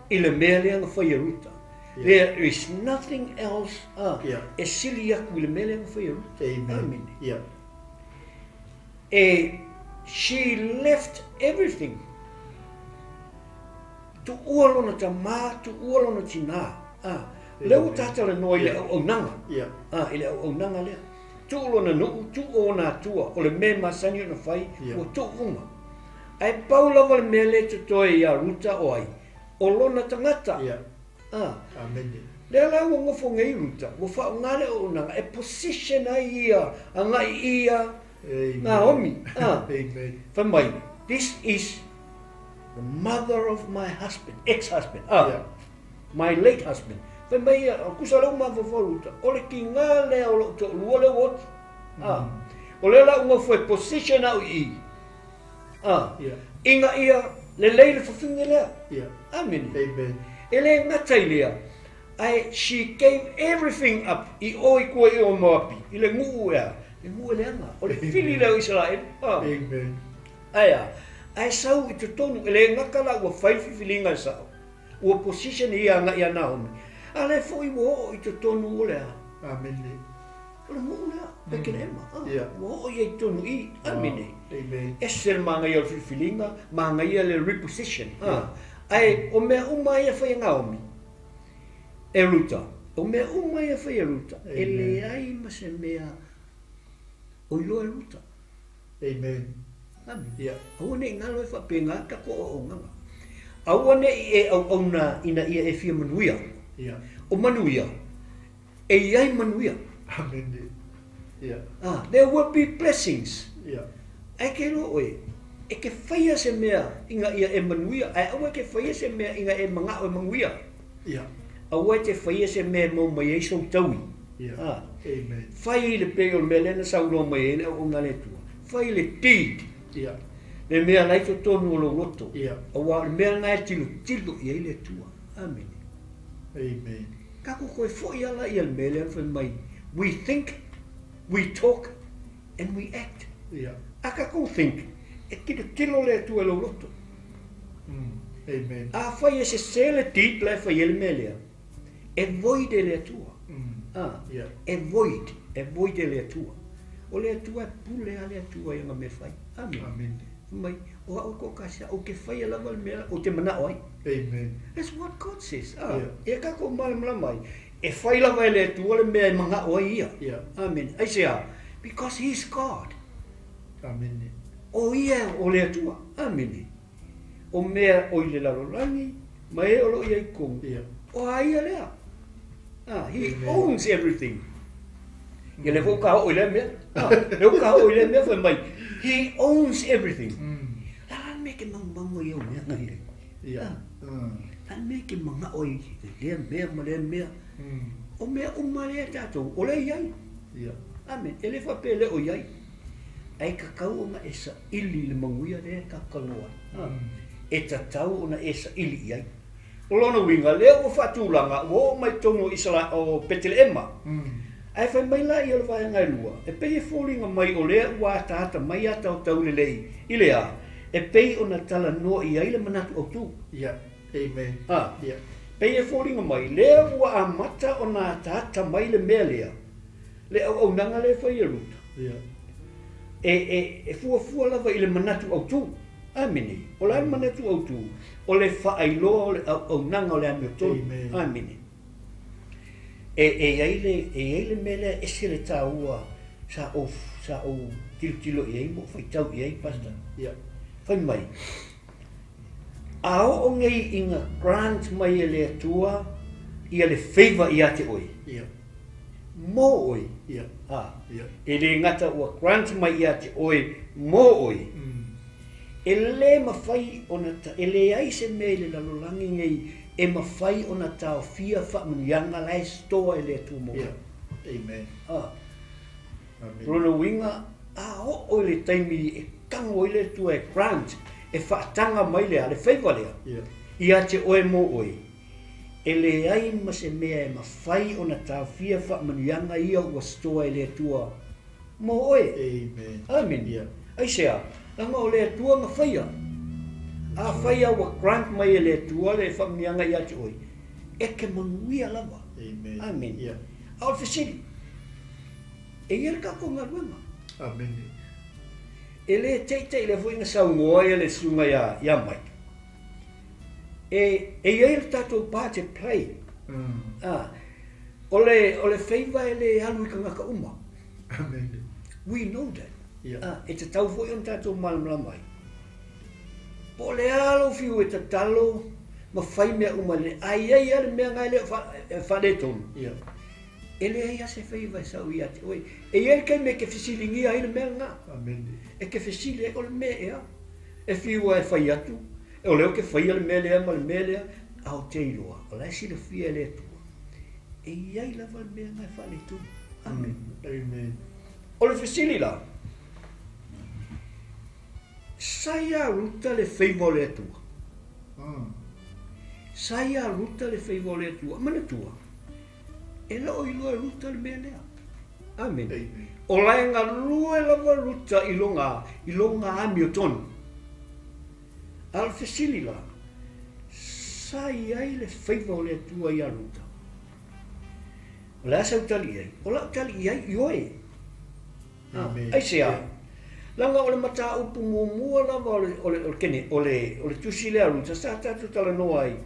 i le mea lea na fai e Ruta. Yeah. There is nothing else a, Yeah. e sili atu i le mea lea na fai e Ruta. Amen. Amene. Ia. E, she left everything. Tuua lona tamā, tuua lona tinā. A, lea ua Amen. ta talanoa i le Yeah. auaunaga. Ia. A, i le auaunaga lea. Tuu lona nuu, tuu ona atua, o le mea masani ona fai, Yeah. ua tuu uma. Ae pau lava le mea lea e totoe ia Ruta o ai, o lona tagata. Ia. A, Amene. lea la ua gofo nei Ruta, ua faaaogā le auaunaga, e position ai ia, agai ia, Amen. Naomi. A, Amen. fai mai, this is the mother of my husband, ex-husband, ah, Yeah. my late husband. Fai mai ia, o kusa lea ua mafaufau Ruta, o le kigā lea o lou toalua lea ua oti. Ah, o lea la ua gofo e position au i i. Ah, Ia. ina ia lelei le fafine lea. Ia. Amene. Amen. E le gata i lea, ae she gave everything up i o i kua i o Moapi, i le nuu ea, le nuu e leaga, o le fili lea o Isaraelu. Ah. Amen. Ae a, ae sau i totonu, e le gata la ua fai le filifiliga e sa'o, ua position ia aga'i ia Naomi, a lea foi ua oo i totonu o le a, Amene. o le nuu lea, Petelehema. Ah, Ia. ua oo ia i totonu i, amene. Amen. Ese le magaia o le filifiliga, magaia le reposition. Ah. Ae o mea uma ia fai e Naomi, e Ruta, o mea uma ia fai e Ruta, e Amen. leai ma se mea o iloa e Ruta. Amen. Amene. Ia. Aua ne'i galo e faapegā tatou auaunaga. Aua ne'i e auauna ina ia e fia manuia. Ia. O manuia, e iai manuia. Amene. Ia. Ah, there will be blessings. Ia. Ae ke iloa oe, e ke faia se mea ina ia e manuia, ae aua e ke faia se mea ina e maga'o e manuia. Ia. Aua e te faia se mea e maua mai ai sou taui. Ia. Ah, Amen. fai le pei o le mea lea na saunoa mai ai le auauna a le Atua. Fai le deed, Ia. le mea la e i totonu o lou loto. Ia. Auā o le mea lena e tilotilo i ai le Atua. Amene. Amen. Tatou toe fo'i lava ia le mea lea na fai mai, we think, we talk and we act. Ia. A tatou think, e tilotilo le Atua i lou loto. Amen. Afai e sesē le deed la e fai ai le mea lea, e void e le Atua. Ah, Ia. e void, e void e le Atua. O le Atua e pule lava le Atua i ana mea fai. Amene. Amene. Fai mai, o a'u toatasi a'u, ou te faia lava le mea ou te mana'o ai. Amen. That's what God says. Ah, Yeah. Ia tatou malamalama ai, e fai lava e le Atua le mea e maga'o ai ia. Yeah. Amene. Aisea? Because he is God. Amene. O ia o le Atua. Amene. O mea o i le lalolagi, ma e o loo i ai i totonu. Yeah. O a ia lea. Ah, he Amen. owns everything. Ia lea foi ua ta oo i lea mea. Ah, lea ua ta oo i lea mea fai mai. He owns everything. La la le mea e te magumagu ai au mea na i ai. Ia. Ah. La le mea e te maga'o ai i lea mea ma lea mea. O mea uma lea tatou, o lea e i ai. Ia. Amen. E le faapea e le o i ai. Ae tatau ona e saili i le manuia lea e tatou talanoa ai. Ah. E tatau ona e saili i ai. O lona uiga, lea ua faatulaga, ua oo mai totonu o Isara o Petelehema. Ae fai mai laia o le vaega e lua, e pei e foliga mai o lea ua ataata mai ata o taulelei i le a, e pei ona talanoa i ai le manatu autū. Ia. Amen. Ah. Ia. Pei e foliga mai, lea ua amata ona ataata mai le mea lea, le auaunaga lea e fai e Ruta. Ia. E, e, e fuafua lava i le manatu autū. Amene. O le a le manatu autu? O le faailoa o le auaunaga o le amiotonu. Amene. E, e i ai le, e i ai le mea lea e ese le taua sa ou, sa ou tilotilo i ai ma ou faitau i ai, Pastor. Yeah. Fai mai, a oo nei ina grant mai e le Atua ia le favour ia te oe, Yeah. mō oe, Yeah. a, Yeah. e le gata ua grant mai ia te oe mō oe, e le mawhai ona, ta, e leai se mea i le lalolagi nei e mafai ona taofia faamanuiaga la e store e le Atua mō oe. Yeah. Amen. A. Amen. Lona uiga, a oo i le taimi e kago ai le Atua e grant, e faataga mai le a, le favour lea, Yeah. ia te oe mō oe, e leai ma se mea e mafai ona taofia faamanuiaga ia ua store e le Atua mō oe. Amen. Amen. Yeah. Aisea? Leaga o le Atua na faia. Afai a ua grant mai e le Atua le faamanuiaga ia te oe, e te manuia lava. Amen. Amen. Yeah. A o le fesili, e i ai le tatou galuega. Amen. E le teitei lea foi na saunoa ia le susuga ia, ia Mike. E, e i ai le tatou part e play. Ah, o le, o le favour e le alu i tagata uma. Amen. We know that. Yeah. Ah, e tatau foi ona tatou malamalama ai. Po o le a lou fiu e tatalo ma fai mea uma le, a i ai lava le mea na e le o fa, e faaletonu. Yeah. E leai lava se faiva e sau ia te oe. E i ai le taimi e te fesiligia ai le mea lena. Amen. E te fesili ai, o le mea ea? E fiu lava e fai atu, o lea ou te faia le mea lea ma le mea lea, a o te iloa, o la e silafia e le Atua. E i ai lava le mea lena e faaletonu. Amen. Amen. O le fesili la, sa ia Ruta le faiva o le Atua? Sa ia Ruta le faiva o le Atua? Manatua, e le o iloa e Ruta le mea lea. Amene. Amen. O la e galue lava Ruta i lona, i lona amiotonu. A o le fesili la, sa i ai le faiva o le Atua ia Ruta? O le a sau tali i ai? O lau tali i ai, ioe. Amen. Aisea? Leaga o le mataupu muamua lava o le, o le, o le, kene, o le, o le tusi lea a Ruta sa tatou talanoa ai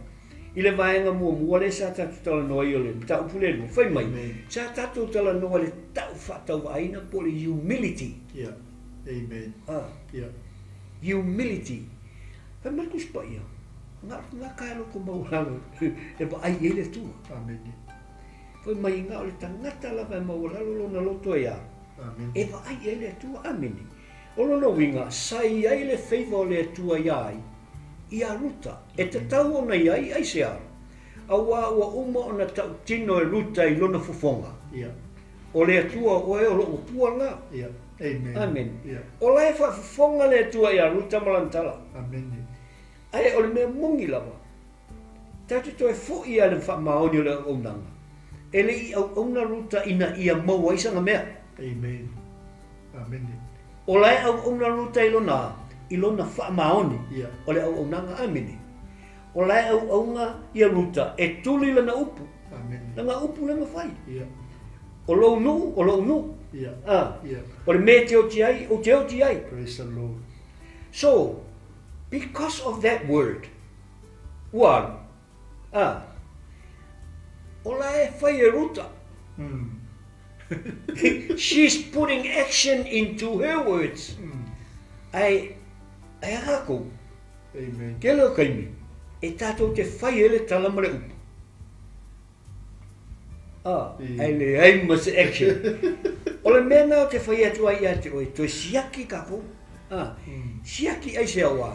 i le vaega muamua lea sa tatou talanoa ai o le mataupu lea lua. Fai mai, Amen. sa tatou talanoa i le tau faatauvaaina po o le humility. Yeah. Amen. Ah. Yeah. Humility. Fai mai le Tusi Paia, na o le tagata e loto maualalo e vaai i ai le Atua. Amen. Fai mai, na o le tagata lava e maualalo lona loto e a? Amen. E vaai i ai le Atua. Amene. O lona uiga, sa i ai le favour o le Atua iā ai? Ia Ruta. E tatau ona i ai, aisea? Auā ua uma ona tautino e Ruta i lona fofoga. Yeah. O le Atua o oe o lou Atua lena. Yeah. Amen. Amene. Yeah. O la e faafofoga le Atua ia Ruta ma lana tala. Amene. Ae o le mea moni lava, tatou te toe foi lava i le faamaoni o le auaunaga. E le i auauna Ruta ina ia maua ai sana mea. Amen. Amene. O la e auauna Ruta i lona, i lona faamaoni Yeah. o le auaunaga. Amene. O la e auauna ia Ruta e tuli lana upu. Amene. Lana upu lea na fai. Yeah. O lou nuu, o lou nuu. Yeah. Ah. Yeah. O le mea e te oti ai, ou te oti ai. Praise the Lord. So, because of that word, ua alu. Ah. O la e fai e Ruta. She's putting action into her words. Ae, ae a kākou? Amen. Tele o taimi, e tātou te fai ai le tala ma le upu. Ah, ae leai ma se action. O le mea lena ou te fai atu ai ia te oe, toe siaki kākou. Ah, siaki aisea wā?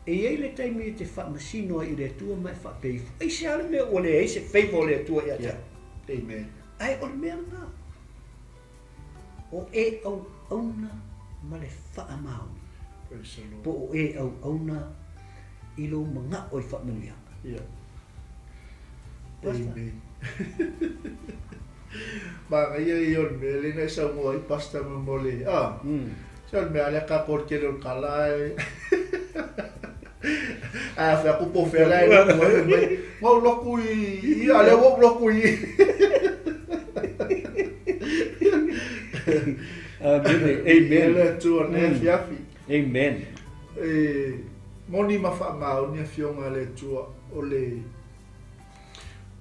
E i ai le taimi e te faamasino ai i le Atua ma e faapea ifo, aisea le mea ua leai se favour o le Atua ia te au. Amen. Ae o le mea lena, o e auauna ma le faamaoni. Praise the Lord. Po o e auauna i lou manao i faamanuiaga. Yeah. Pastor. Amen. Manaia ia o le mea lea na e saunoa ai Pastor ma mo le, ah, Se o le mea lea ka ko tele o le kala e. Ae a fai atu po o fea la e loku ai, fai mai, na ou loku i, i, a lea ua ou loku i. Amene. Amen. Amen. Le Atua nei afiafi. Amen. E moni ma faamaoni Afioga a le Atua, o le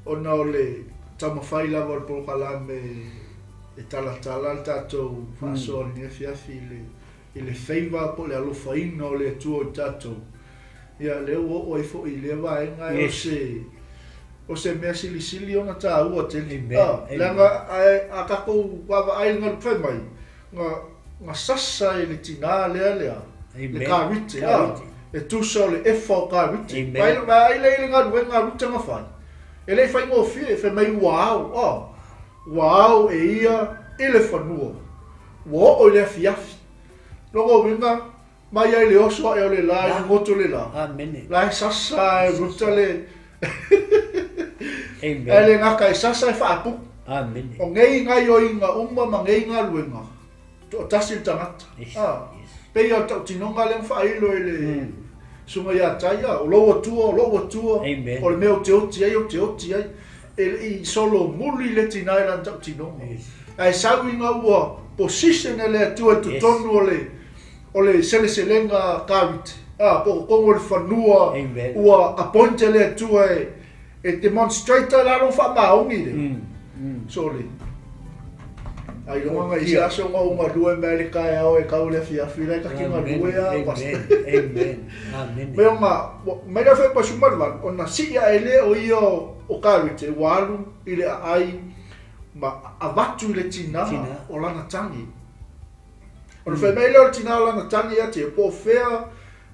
ona o le taumafai lava o le polokalame e talatala le tatou faasoa i lenei afiafi i le i le favour po o le alofaina o le Atua i tatou. Ia lea ua oo ai foi i lea vaega o se o se mea silisili ona taua tele. Leaga a tatou vaavaai i le galu fai mai, na na sasa e le tinā lea le a? Le karite, a? E tusa o le efa o karite. Vaai lea i le galuega a Ruta na fai. E le i faigofie, fai mai ua ao, a? Ua ao e ia i le fanua. Ua oo i le afiafi. Lona uiga, mai ai le oso ae o le la i le goto le la. Amene. La e sasa e Ruta le Amen. Ae le gata e sasa e faapupu. Amene. O nei gaioiga uma ma nei galuega, toatasi le tagata. Yes. Ah, Yes. pei o le tautinoga lea na faailo e le susuga ia Tai, ah, o lou Atua, o lou Atua, Amen. o le mea ou te oti ai, ou te oti ai. E le i solomuli le tinā i lana tautinoga. Yes. Ae sau ina ua position e le Atua i totonu o le o le seleselega karite, ah, po o totonu o le fanua Amen. ua appoint e le Atua e e demonstrate ai la lona faamaoni lea. Sole. Ailoga i se aso na ou galue mai ai le taeao e tau i le afiafi la e ta te galue a pastor. Amen. Amen. Mai ona mai le afe pa 18 ona sii ae lea o ia o karite ua alu i le aai ma avatu i le tinā o lana tagi. Ona fai mai lea o le tinā o lana tagi ia te ia, po o fea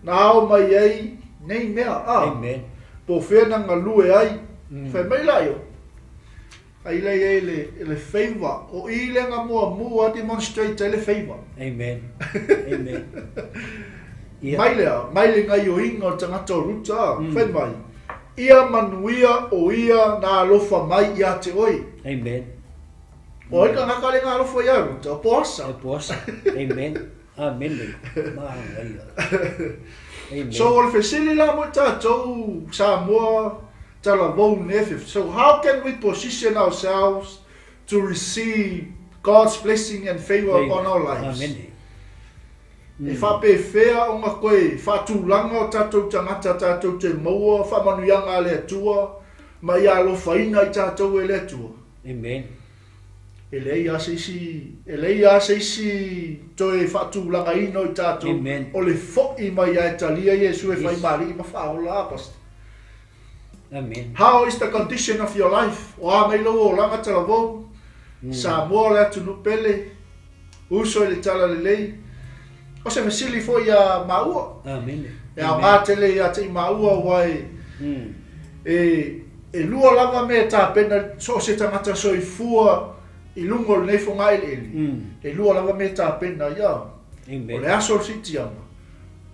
na ao mai ai nei mea, a? Amen. Po o fea na galue ai. Fai mai la ia, ai lea i ai le, le favour, o i lea na muamua demonstrate ai le favour. Amen. Amen. Ia. Mai lea, mai le gaioiga o le tagata o Ruta, a? Fai mai, ia manuia o ia na alofa mai ia te oe. Amen. O ai tagata le na alofa ia Ruta, o Poasa. O Poasa. Amen. Amene. Manaia. Amen. So o le fesili la mo i tatou Samoa talavou i lenei afiafi. So how can we position ourselves to receive God's blessing and favour upon our lives? Amene. E faapefea ona toe faatulaga o tatou tagata tatou te maua faamanuiaga a le Atua ma ia alofaina i tatou e le Atua? Amen. E leai lava se isi, e leai lava se isi toe faatulagaina o i tatou Amen. o le foi mai lava e talia Iesu e fai Yes. ma Alii ma Faaola a Pastor. Amen. How is the condition of your life? O a mai lou olaga talavou? Samoa o le atunuu pele, uso i le talalelei. O se fesili foi iā maua. Amene. E aoga tele ia te i maua aua e e e lua lava mea e tapena so o se tagata soifua i luga o lenei fogaeleele. E lua lava mea e tapena ia. Amen. O le aso o le siitiaga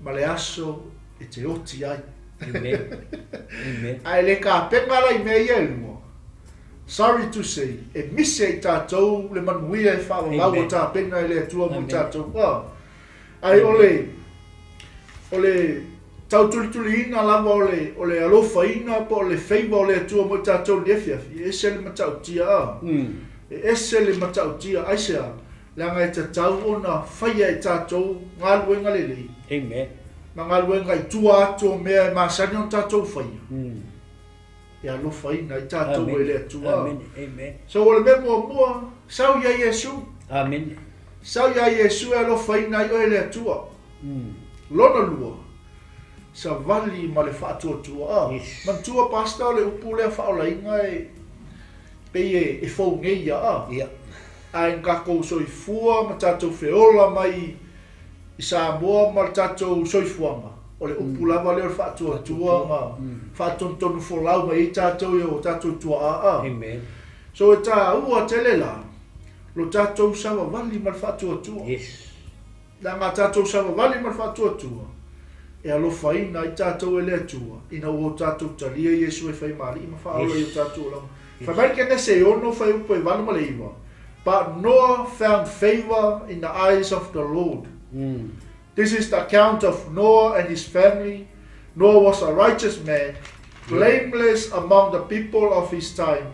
ma le aso e te oti ai. Amen. Amen. Ae le tapena la i mea ia e lua. Sorry to say, e misi ai i tatou le manuia e faavavau ua tapena e le Atua mo i tatou. Ae o le, o le tautulituliina lava o le, o le alofaina po o le favour o le Atua mo i tatou i le afiafi, e ese le matautia a. E ese le matautia, aisea? Leaga e tatau ona faia e tatou galuega lelei. Amen. Ma galuega i tua atu o mea e masani ona tatou faia. E alofaina ai tatou e le Atua. Amene. Amen. So o le mea muamua, sau ia Iesu. Amene. Sau ia Iesu e alofaina ai oe e le Atua. Lona lua, savali ma le faatuatua. Yes. Manatua Pastor o le upu lea faaolaina e pei e, e fou nei ia a. Ia. Ae na tatou soifua ma tatou feola mai i Samoa ma le tatou soifuaga, o le upu lava lea o le faatuatua na faatonutonu folau mai ai tatou i o tatou tuaa a. Amen. So e taua tele la lo tatou savavali ma le faatuatua. Yes. Leaga a tatou savavali ma le faatuatua, e alofaina ai tatou e le Atua, ina ua o tatou talia Iesu e fai ma Alii ma Faaola i o tatou olaga. Fai mai le Kenese e 6 fuaiupu e 8 ma le 9, But Noah found favour in the eyes of the Lord. This is the account of Noah and his family. Noah was a righteous man, blameless among the people of his time,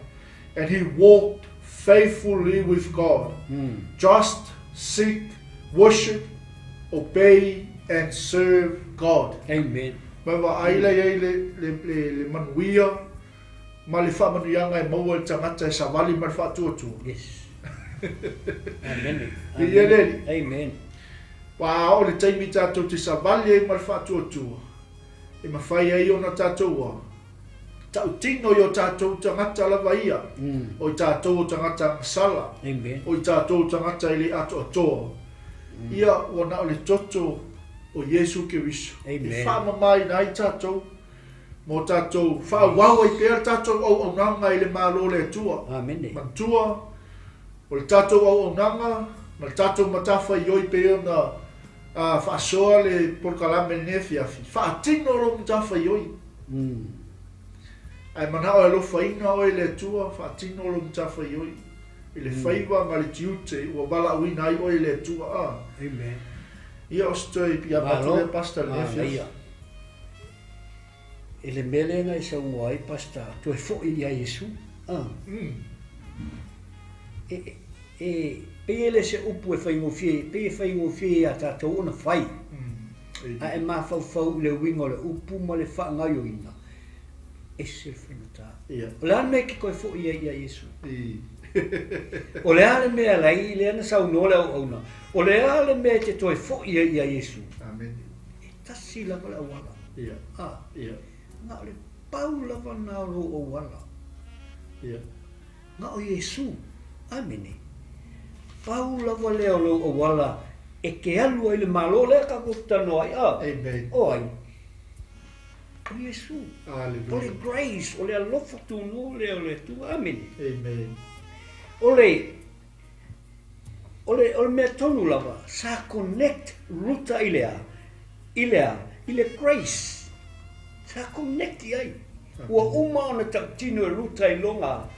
and he walked faithfully with God. Just, seek, worship, obey and serve God. Amen. Ma vaai la i ai le, le, le, le manuia ma le faamanuiaga e maua e le tagata e savali ma le faatuatua. Yes. Amen. Viia le Alii. Amen. Ua a oo le taimi tatou te savali ai ma le faatuatua, e mafai ai ona tatou a tautino i o tatou tagata lava ia, o i tatou o tagata agasala, Amen. o i tatou o tagata e le atoatoa. Ia, ua na o le toto o Iesu Keriso e faamamaina ai tatou, mo tatou faaauau ai pea le tatou auaunaga i le Malo o le Atua. Amene. Manatua, o le tatou auaunaga ma le tatou matafaioi pei ona faasoa le polokalame i lenei afiafi, faatino lou matafaioi. Ae manao e alofaina oe e le Atua, faatino lou matafaioi i le faiva ma le tiute ua valaauina ai oe e le Atua. A. Amen. Ia o se toe piiama atu lea Pastor i lenei afiafi. I le mea lea na e saunoa ai Pastor, toe foi ia Iesu. A. E, e, pei e le se upu e faigofie, pei e faigofie ia tatou ona fai. Ae mafaufau i le uiga o le upu ma le faagaoioiga, ese le faigata. O le a le mea e te toe foi ai ia Iesu? O le a le mea lai lea na saunoa le auauna, o le a le mea e te toe foi ai ia Iesu? E tasi lava le auala. A, na o le pau lava na o lou auala. Na o Iesu. Amene. Pau lava lea o lou auala e te alu ai i le Malo lea tatou te talanoa ai, a? Amen. O ai? O Iesu. Hallelujah. O le grace, o le alofa tunoa lea o le Atua. Amene. Amen. O le, o le, o le mea tonu lava, sa connect Ruta i le a? I le a? I le grace. Sa connect i ai. Ua uma ona tautino e Ruta i lona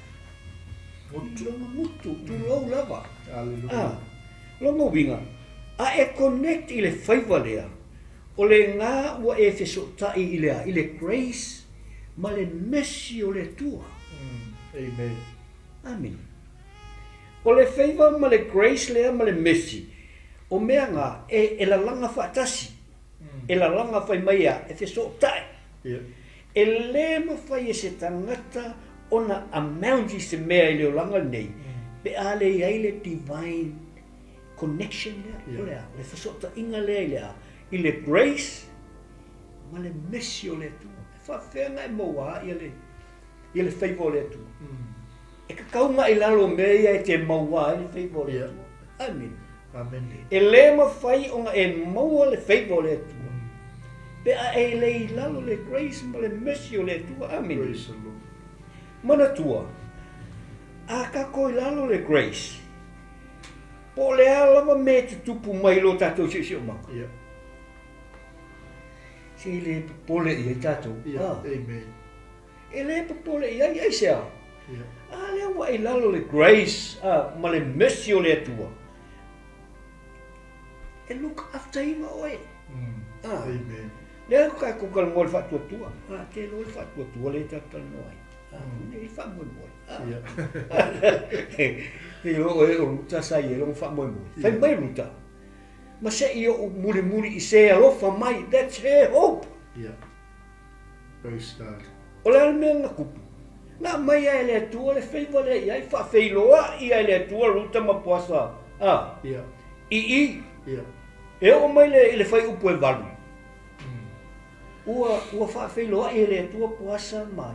Mutu. Lona mutu, tulou lava. Hallelujah. A, lona uiga, a e connect i le faiva lea, o lena ua e fesootai i le a? I le grace ma le mercy o le Atua. Amen. Amene. O le faiva ma le grace lea ma le mercy, o mea na e, e lalaga faatasi. E lalaga fai mai a, e fesootai. Yeah. E lē mafai e se tagata ona amount i se mea i le olaga lenei pe a le i ai le divine connection lea, o le a? O le fesootaiga lea i le a? I le grace ma le mercy o le Atua. E faapefea ona e maua ai le, ia le favour o le Atua? E tatau ona i lalo o mea ia e te maua ai le favour o le Atua. Amene. Amene. E lē mafai ona e maua le favour o le Atua pe a e le i lalo le grace ma le mercy o le Atua. Amene. Praise the Lord. Manatua, a tatou i lalo le grace, po o le a lava mea e tutupu mai i lo tatou siosiomaga, Yeah. se i le popole i ai tatou. Yeah. Ah. Amen. E le popole i ai, aisea? Yeah. A lea ua i lalo le grace ah, ma le mercy o le Atua, e look after ina oe. Ah. Amen. Lea ko tatou talanoa i le faatuatua. Ah, te iloa le faatuatua lea tatou talanoa ai. Ah, nei le faamoemoe. Ah. Yeah. Te iloa oe o Ruta sa i ai lona faamoemoe. Fai mai Ruta, ma se i ou mulimuli i se alofa mai. That's her hope. Yeah. Praise God. O le a le mea na tupu? Na aumai lava e le Atua le faiva lea i ai, faafeiloai lava e le Atua Ruta ma Poasa. Ah. Yeah. I i. Yeah. E oo mai le, i le fuaiupu e valu, ua, ua faafeiloai e le Atua Poasa ma,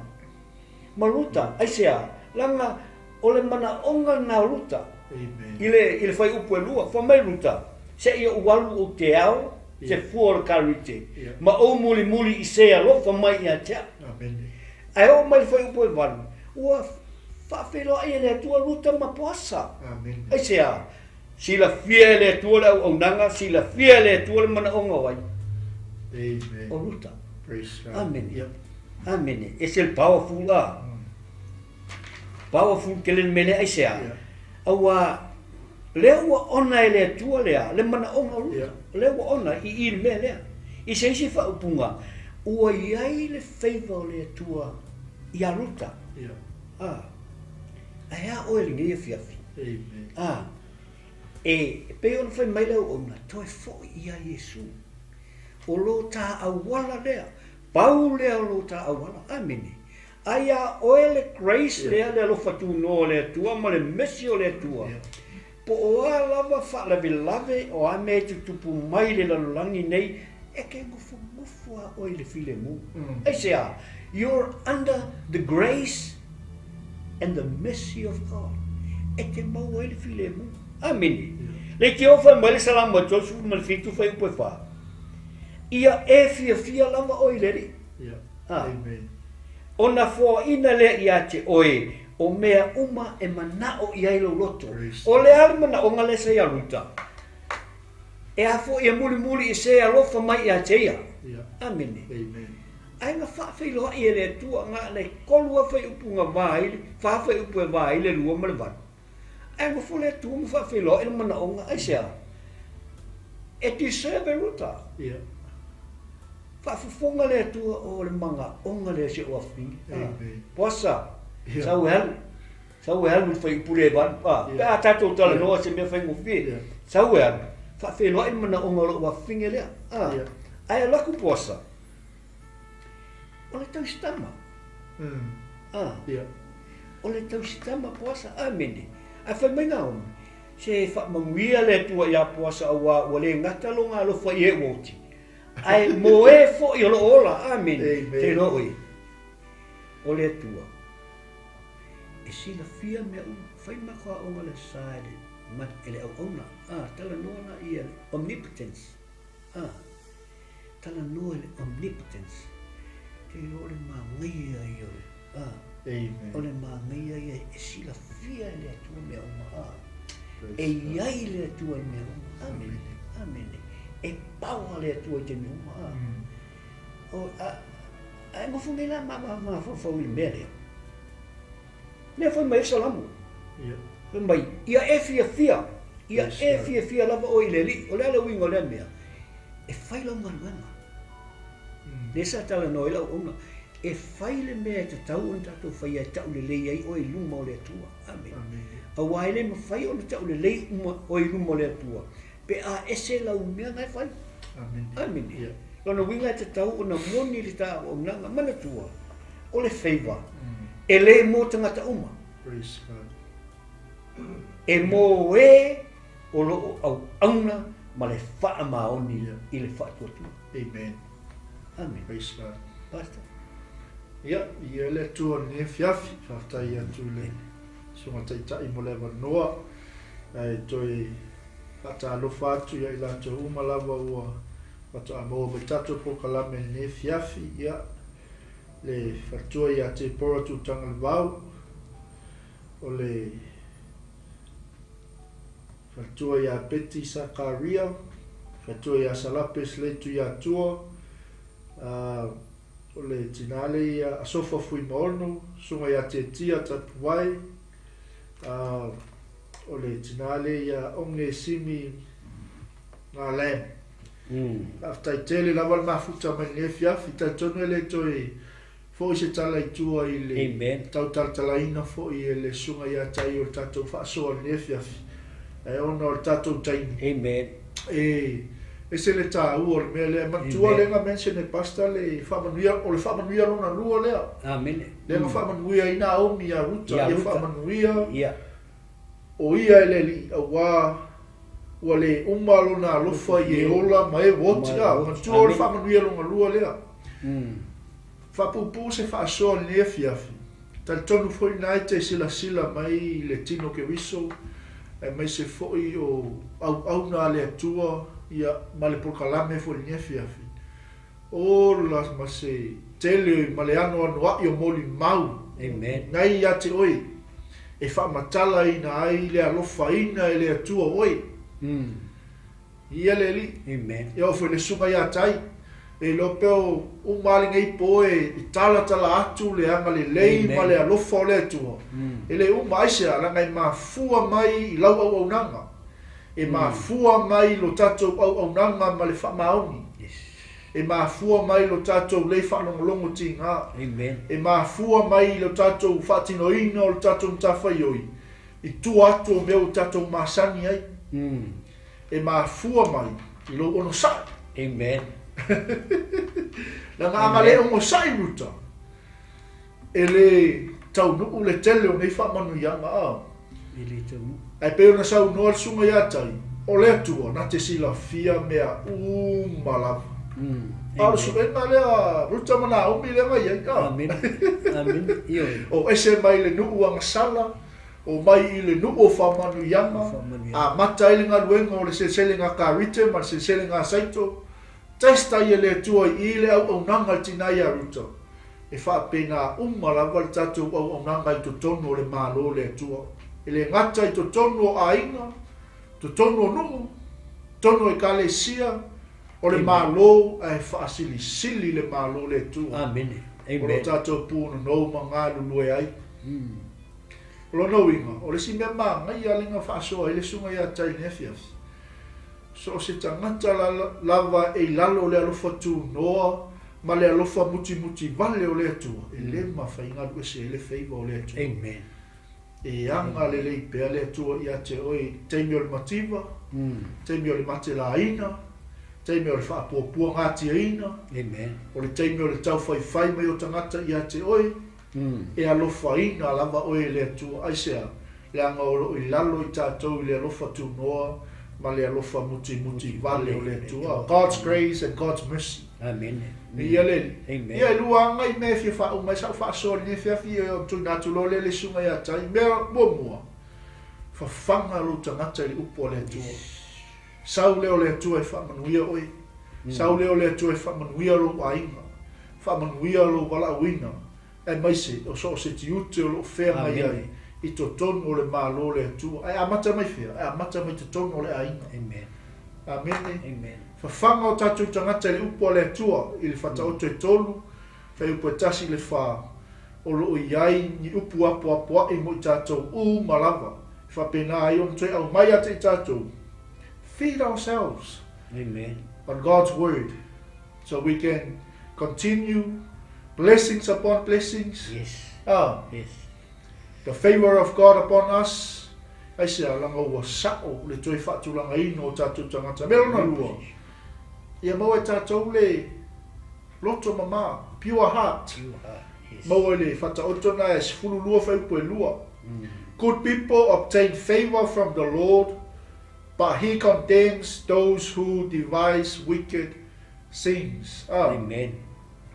ma Ruta. Aisea? Leaga o le manaoga lena o Ruta. Amen. I le, i le fuaiupu e lua, fai mai Ruta, Seia ou alu ou te ao se fua o le karite, Yeah. ma ou mulimuli i se alofa mai ia te au. Amen. Ae oo mai le fuaiupu e valu, ua faafeiloai e le Atua Ruta ma Poasa. Amen. Aisea? Silafia e le Atua le auaunaga, silafia e le Atua le manaoga o ai? Amen. O Ruta. Praise God. Amene. Yep. Amene. Ese le powerful a. Powerful tele le mea lea, aisea? Yeah. Aua lea ua ona e le Atua lea, le manaoga o Ruta. Yeah. Lea ua ona i i le mea lea. I se isi faaupuga, ua i ai le favour o le Atua ia Ruta. Yeah. A. Ae a oe lenei afiafi? Amen. A. E, e pei ona fai mai le auauna, toe foi ia Iesu. O lo ta auala lea, pau lea o lo ta auala. Amene. Ai iā oe le grace lea, le alofa tunoa o le Atua ma le mercy o le Atua. Po o a lava faalavelave o a mea e tutupu mai i le lalolagi nei, e te nofonofo lava oe i le filemu. Aisea? You're under the grace and the mercy of God. E te maua ai le filemu. Amene. Leitioa fai mai le Salamo e 37 fuaiupu e 4, Ia e fiafia lava oe i le Alii. Amen. Ona foaina lea ia te oe o mea uma e manao i ai lou loto. O le a le manaoga lea sa ia Ruta? E a foi e mulimuli i se alofa mai ia te ia. Amene. Ae na faafeiloai e le Atua na le kolu a fuaiupu na va ai le, fa fuaiupu e va ai le 2 ma le 8. Ae nofo le Atua ma faafeiloai le manaoga, aisea? E deserve e Ruta. Faafofoga le Atua o le manaoga lea si ou afafine. Poasa, sau e alu. Sau e alu i le fuaiupu lea e 8. Pe a tatou talanoa se mea faigofie. Sau e alu. Faafeiloai le manaoga o lou afafine lea. Ae alu atu Poasa. O le tausitama. O le tausitama Poasa. Amene. Ae fai mai Naomi, Se faamanuia le Atua iā Poasa auā ua le gata lona alofa i e ua oti, ae mo e foi o lo o ola. Amene. Te iloa oe, o le Atua e silafia mea uma. Fai matou aoga le sa e le, e le auauna. A, talanoa la ia le omnipotence. A, Talanoa i le omnipotence, te iloa o le manaia ia o le, a, o le manaia ia e silafia e le Atua mea uma, a, e i ai le Atua i mea uma. Amene, amene. E power le Atua i taimi uma, a. O, a, a e nofo nei la ma mafaufau i le mea lea. Lea fai mai ai Salamo. Fai mai, ia e fiafia, ia e fiafia lava oe i le Alii. O le a le uiga o lea mea? E fai lau galuega. Lea sa talanoa ai lau auauna, e fai le mea e tatau ona tatou faia e taulelei ai oe i luma o le Atua. Amene. Aua e le mafai ona taulelei uma oe i luma o le Atua pe a ese lau mea na e fai. Amene. Lona uiga e tatau ona moni le ta auaunaga. Manatua, o le favour, e le mo tagata uma. E mo e o lo o auauna ma le faamaoni i le faatuatua. Amen. Amen. Praise God. Pastor. Ia, ia le Atua i lenei afiafi, faafetai atu i le Susuga Taitai mo le avanoa, ae toe faatalofa atu ia i latou uma lava ua faatoa maua mai tatou polokalame i lenei afiafi, ia, le faletua ia Deborah Tutagalevao, o le faletua ia Betty Sakaria, faletua ia Salape Slade Tuiatua, o le tinā lea ia Asofa Fuimaono, susuga ia Tietia Tapuwai, o le tinā lea ia Onge Simi Ngā Lam. Faafetai tele lava le mafuta mai lenei afiafi. Talitonu e le toe foi se tala i tua i le Amen. tautalatalaina foi e le Susuga ia Tai o le tatou faasoa i lenei afiafi. Ae ona o le tatou taimi. Amen. E ese le taua o le mea lea. Manatua Amen. lea na mention e Pastor le faamanuia, o le faamanuia lona lua lea. Amene. Lea na faamanuia ai Naomi ia Ruta, Ia ia Ruta. faamanuia Ia. o ia e le alii, auā ua le uma lona alofa i e ola ma e ua oti. A, manatua o le faamanuia lona lua lea. Faapuupuu se faasoa i lenei afiafi. Talitonu foi lena e te silasila mai i le tino Keriso, aemaise foi o auauna a le Atua, ia, ma le polokalame foi i lenei afiafi. Ola ma se tele ma le anoanoaʻi o molimau nai ia te oe e faamatalaina ai le alofaina e le Atua oe. Ia le Alii. E oo foi i le Susuga ia Tai, e iloa pea o uma lava lenei po e talatala atu le agalelei ma le alofa o le Atua. E le uma, aisea, leaga e mafua mai i lau auaunaga. E mafua mai lo tatou auaunaga ma le faamaoni. E mafua mai lo tatou lei faalogologo tiga. E mafua mai i lo tatou faatinoina o le tatou matafaioi i tua atu o mea ua tatou masani ai. E mafua mai i lou onosai. Amen. Leaga a na le onosai Ruta, e le taunuu le tele o nei faamanuiaga a. E le taunuu. Ae pei ona saunoa le Susuga ia Tai, o le Atua na te silafia mea uma lava. A o le suega lea a Ruta ma Naomi lea na i ai, a. Amene. Amene. Ioe. O ese mai le nuu agasala, o mai i le nuu o faamanuiaga, amata ai le galuega o le seleselega karite ma le seleselega saito, test ai e le Atua i i le auaunaga a le tina ia Ruta. E faapena uma lava le tatou auaunaga i totonu o le Malo o le Atua. E le gata i totonu o aiga, totonu o nuu, totonu o ekalesia, o le Malo ae faasilisili le Malo o le Atua. Amene. O lo tatou punonou ma galulue ai. O lona uiga, o le isi mea manaia lea na faasoa ai le Susuga ia Tai i lenei afiafi, So o se tagata lava e i lalo o le alofa tunoa ma le alofa mutimuti vale o le Atua, e le mafai ona alu ese ai le favour o le Atua. Amen. E aga lelei pea le Atua ia te oe i le taimi o le mativa, taimi o le matelaina, taimi o le faapuapuagatiaina, Amen. o le taimi o le taufaifai mai o tagata ia te oe, E alofaina lava oe e le Atua. Aisea? Leaga o lo o i lalo i tatou i le alofa tunoa ma le alofa mutimuti vale o le Atua. God's grace and God's mercy. Amene. Viia le Alii. Amen. Ia, e lua lava nai mea e fia faauma ai sau faasoa i lenei afiafi, ona tuuina atu loa lea i le susuga ia Tai. Mea muamua, fafaga lou tagata i le upu a le Atua. Sau lea o le Atua e faamanuia oe. Sau lea o le Atua e faamanuia lou aiga, faamanuia lou valaauina, aemaise o so o se tiute o lo o feagai ai i totonu o le Malo o le Atua. Ae amata mai fea? E amata mai totonu o le aiga. Amene. Fafaga o tatou tagata i le upu a le Atua i le Fataoto e tolu, fuaiupu e 1 i le 4, o lo o i ai ni upu apoapoai mo i tatou uma lava, e faapena ai ona toe aumai ia te i tatou. Feed ourselves. Amen. On God's word so we can continue blessings upon blessings. Yes. Ah. Yes. The favor of God upon us. Aisea, leaga ua sao le toe faatulagaina o tatou tagata. Mea lona lua, ia maua e tatou le loto mama, pure heart. Pure heart. Yes. Maua i le Fataoto na e 12 fuaiupu e lua. Good people obtain favor from the Lord, but he condemns those who devise wicked things. Ah. Amen.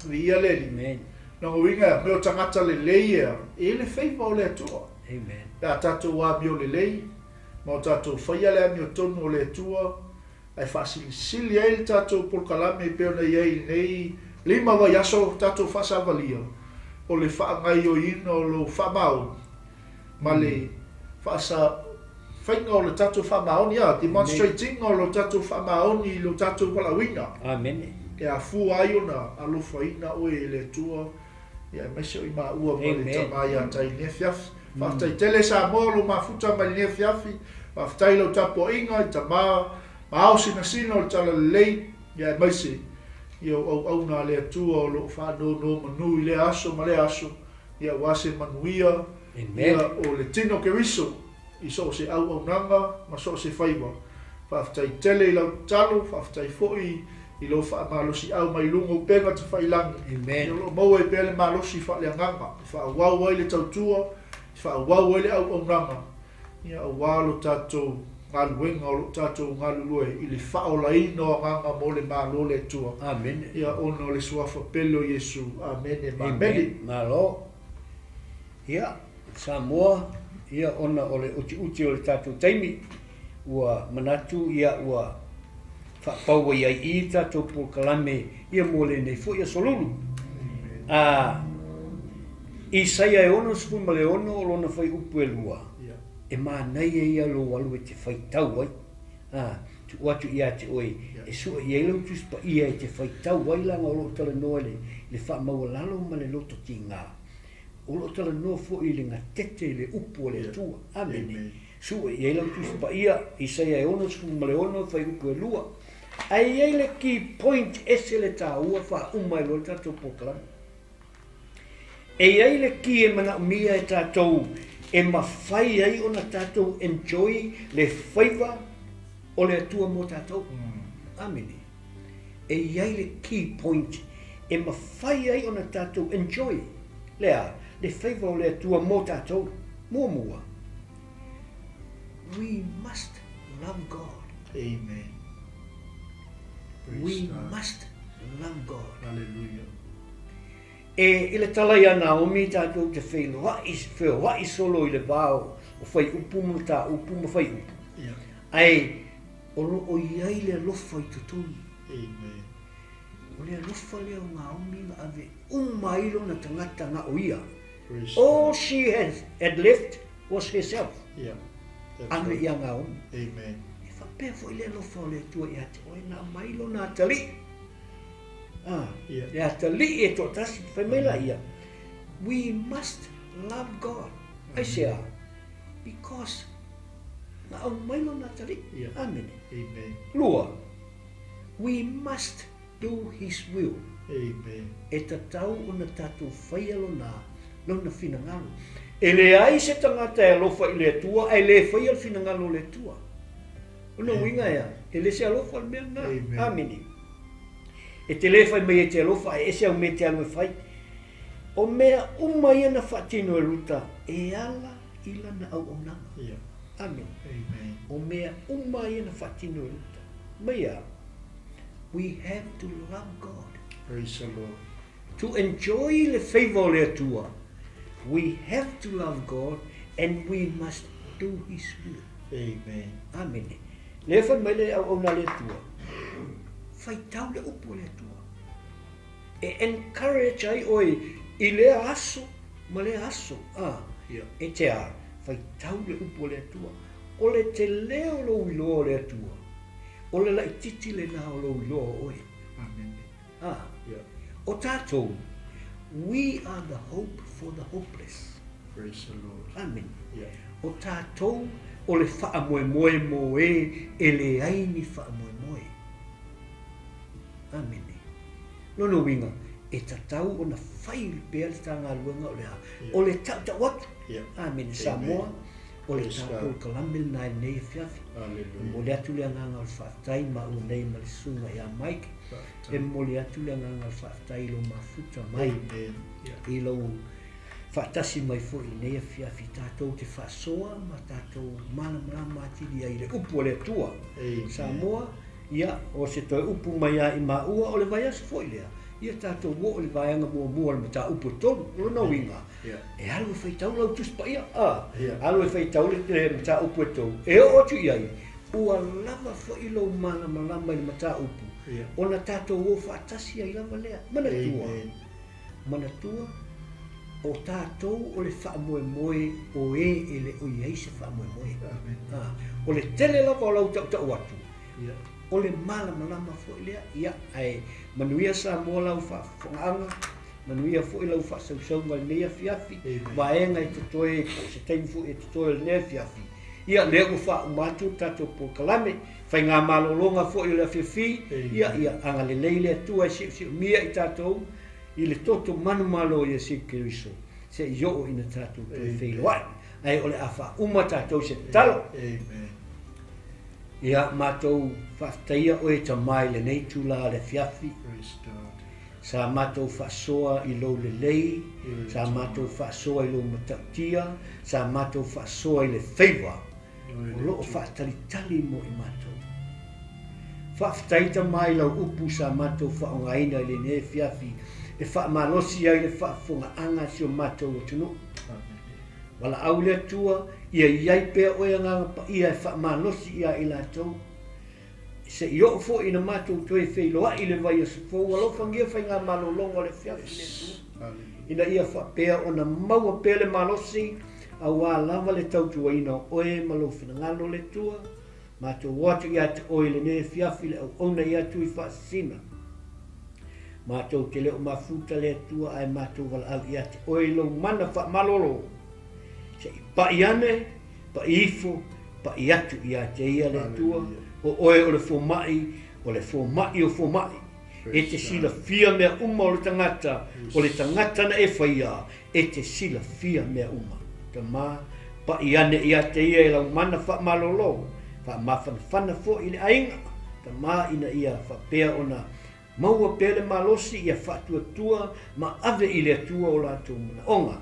Viia le Alii. Amen. Lona uiga, mea o tagata lelei ea, e i ai le favor o le Atua. Amen. Pe a tatou amio lelei, ma o tatou faia le amiotonu o le Atua, ae faasilisili ai le tatou polokalame e pei ona i ai i lenei lima vaiaso tatou faasavalia, o le faagaioiina o lou faamaoni ma le faasa faiga o le tatou faamaoni, a, demonstrating o lo tatou faamaoni i lo tatou valaauina. Amene. E afua ai ona alofaina oe e le Atua, ia aemaise o i maua ma le tama ia Tai i lenei afiafi. Faafetai tele Samoa lou mafuta mai lenei afiafi. Faafetai i lau tapuaiga i tama ma ao sinasina o le Talalelei, ia aemaise ia o auauna a le Atua o lo o faanonomanu i lea aso ma lea aso, ia aua se manuia ia o le tino o Keriso i so o se auaunaga ma so o se faiva. Faafetai tele i lau tatalo, faafetai foi i lou faamalosiau mai luga o upega tafailagi. Amen. Ia o lo o maua ai pea le malosi faaleagaga e faaauau ai le tautua, e faaauau ai le auaunaga, ia aua lo tatou galuega o lo o tatou galulue i le faaolaina o agaga mo le Malo o le Atua. Amene. Ia ona o le Suafa pele o Iesu. Amene ma amene. Amen. Malo. Ia, Samoa, ia ona o le utiuti o le tatou taimi, ua manatu ia ua faapau ai ai i i tatou polokalame ia mo lenei foi aso lulu. A Isaia e 66 o lona fuaiupu e lua, e manaia ia lou alu e te faitau ai. A, tuu atu ia te oe e sue i ai lau Tusi Paia e te faitau ai leaga o lo o talanoa i le, le faamaualalo ma le loto tiga. O lo o talanoa foi i le gatete i le upu a le Atua. Amene. Sue i ai lau Tusi Paia, Isaia e 66, fuaiupu e lua. Ae i ai le key point ese le taua faauma ai loa le tatou polokalame. E i ai le ki e manaomia e tatou e mafai ai ona tatou enjoy le faiva o le Atua mo tatou. Amene. E i ai le key point e mafai ai ona tatou enjoy le a? Le favour o le Atua mo tatou. Muamua, we must love God. Amen. Praise We God. must love God. Hallelujah. E i le tala ia Naomi tatou te feiloai, feoai solo i le va o whaiupu ma mataupu ma whaiupu. Ae o lo o i ai le alofa i totonu. Amen. O le alofa lea o Naomi na ave uma ai lona tagata na o ia. Praise All God. she had left was herself. Yeah. That's Ave right. ia Naomi. Amen. E faapea foi le alofa o le Atua ia te oe na aumai lona atalii. Ah, Yeah. le atalii e toatasi, fai mai la ia. We must love God. Aisea? Because na aumai lona atalii. Yeah. Amene. Amen. Lua, we must do His will. Amen. E tatau ona tatou faia lona, lona finagalo. E leai se tagata e alofa i le Atua, ae le faia le finagalo o le Atua. O lona uiga ea, e le se alofa le mea lena. Amen. Amene. E te le fai mai e te alofa, ae ese au mea e te alu e fai. O mea uma ia na faatino e Ruta, e ala i lana auaunaga. Yeah. Amene. Amen. O mea uma ia na faatino e Ruta. Mai a, we have to love God. Praise the Lord. To enjoy le favor o le Atua, we have to love God and we must do His will. Amen. Amene. Le fai mai le auauna le Atua, faitau le upu o le Atua. E encourage ai oe i lea aso ma lea aso. Ah, Yeah. E te a, faitau le upu o le Atua. O le te leo lou iloa o le Atua. O le laititi le na o lou iloa o oe. Amen. Ah, Yeah. o tatou, we are the hope for the hopeless. Praise the Lord. Amen. Yeah. O tatou, o le faamoemoe mo e, e leai ni faamoemoe. Amene. Lona uiga, e tatau ona fai pea le tagaluega o le a. Yeah. O le tautau atu. Yeah. Amene. Samoa, o le Praise tatou God. kalame lena i lenei afiafi. Hallelujah. Momoli atu le agaga o le faafetai ma au nei ma le susuga ia Mike. E momoli atu le agaga o le faafetai i lou mafuta mai. Amen. Yeah. I lou faatasi mai foi i lenei afiafi tatou te faasoa ma tatou malamalama atili ai i le upu o le Atua. Amen. Samoa, ia, o se toe upu mai ia i maua o le vaiaso foi lea. Ia tatou oo i le vaega muamua o le mataupu e tolu, o lona uiga. Yeah. E alu e faitau lau Tusi Paia. Ah, Yeah. alu e faitau le mataupu e tolu. E oo atu i ai, ua lava foi lou malamalama i le mataupu. Yeah. Ona tatou o faatasi ai lava lea. Manatua. Amen. Manatua, o tatou o le faamoemoe o e e le o i ai se faamoemoe. Amen. Ah, o le tele lava o lau tautau atu. Yeah. O le malamalama foi lea. Ia, ae manuia Samoa lau faafofogaaga, manuia foi lau faasausauga i lenei afiafi, Amen. vaega e totoe, po o se taimi foi e totoe o lenei afiafi. Ia, lea ua faauma atu le tatou polokalame, faigamalologa foi o le afiafi, Amen. ia, ia, agalelei le Atua e siosiomia i tatou, i le toto manumalo o Iesu Keriso, se'i oo ina tatou toe Amen. feiloai. Ae o le a faauma tatou se tatalo. Amen. Ia, matou faafetaia oe Tamā i lenei tula le afiafi. Praise God. Sa matou faasoa i lou lelei, Yes, sa Lord. matou faasoa i lou matautia, sa matou faasoa i le favour. O loo faatalitali mo i matou. Faafetai Tamā i lau upu sa matou faaaogaina i lenei afiafi, e faamalosi ai le faafofogaaga a si o matou atunuu. Amen. Walaau le Atua, ia iai pea oe agaga paia e faamalosi ia i latou. Se'i oo foi ina matou toe feiloai le vaiaso fou, alofagia faigamalologa o le afiafi le Atua. Hallelujah. Ina ia faapea ona maua pea le malosi, auā lava le tautuaina o oe ma lou finagalo le Atua. Matou o atu ia te oe lenei afiafi le auauna ia atu i faasisina. Matou te leo mafuta le Atua ae matou walaau ia te oe lou mana faamalolo. Se'i pa'i ane, pa'i ifo, pa'i atu ia te ia le Atua. Hallelujah. O oe o le fomai, o le fomai o fomai. E te Praise God. silafia mea uma o le tagata, o le tagata na e faia, e te silafia mea uma. Tamā, pa'i ane ia te ia e lau mana faamalolo, faamafanafana foi i le aiga. Tamā ina ia faapea ona Maua pea le malosi ia faatuatua ma ave i le Atua o latou manaoga.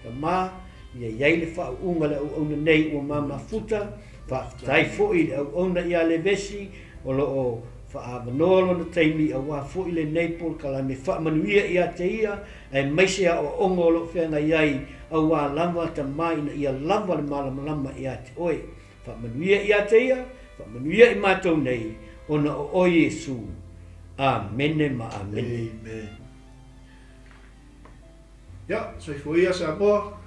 Tama, ia i ai le faauuga i le auauna nei ua ma mafuta, faafetai foi i le auauna ia Levesi o lo o faaavanoa lona taimi aua foi lenei polokalame faamanuia ia te ia aemaise aoaoga o lo o feagai ai aua lava Tama ina ia lava le malamalama ia te oe. Faamanuia ia te ia, faamanuia i matou nei, ona o oe Iesu. Amene ma amene. Amen. Ia, soifua ia Samoa.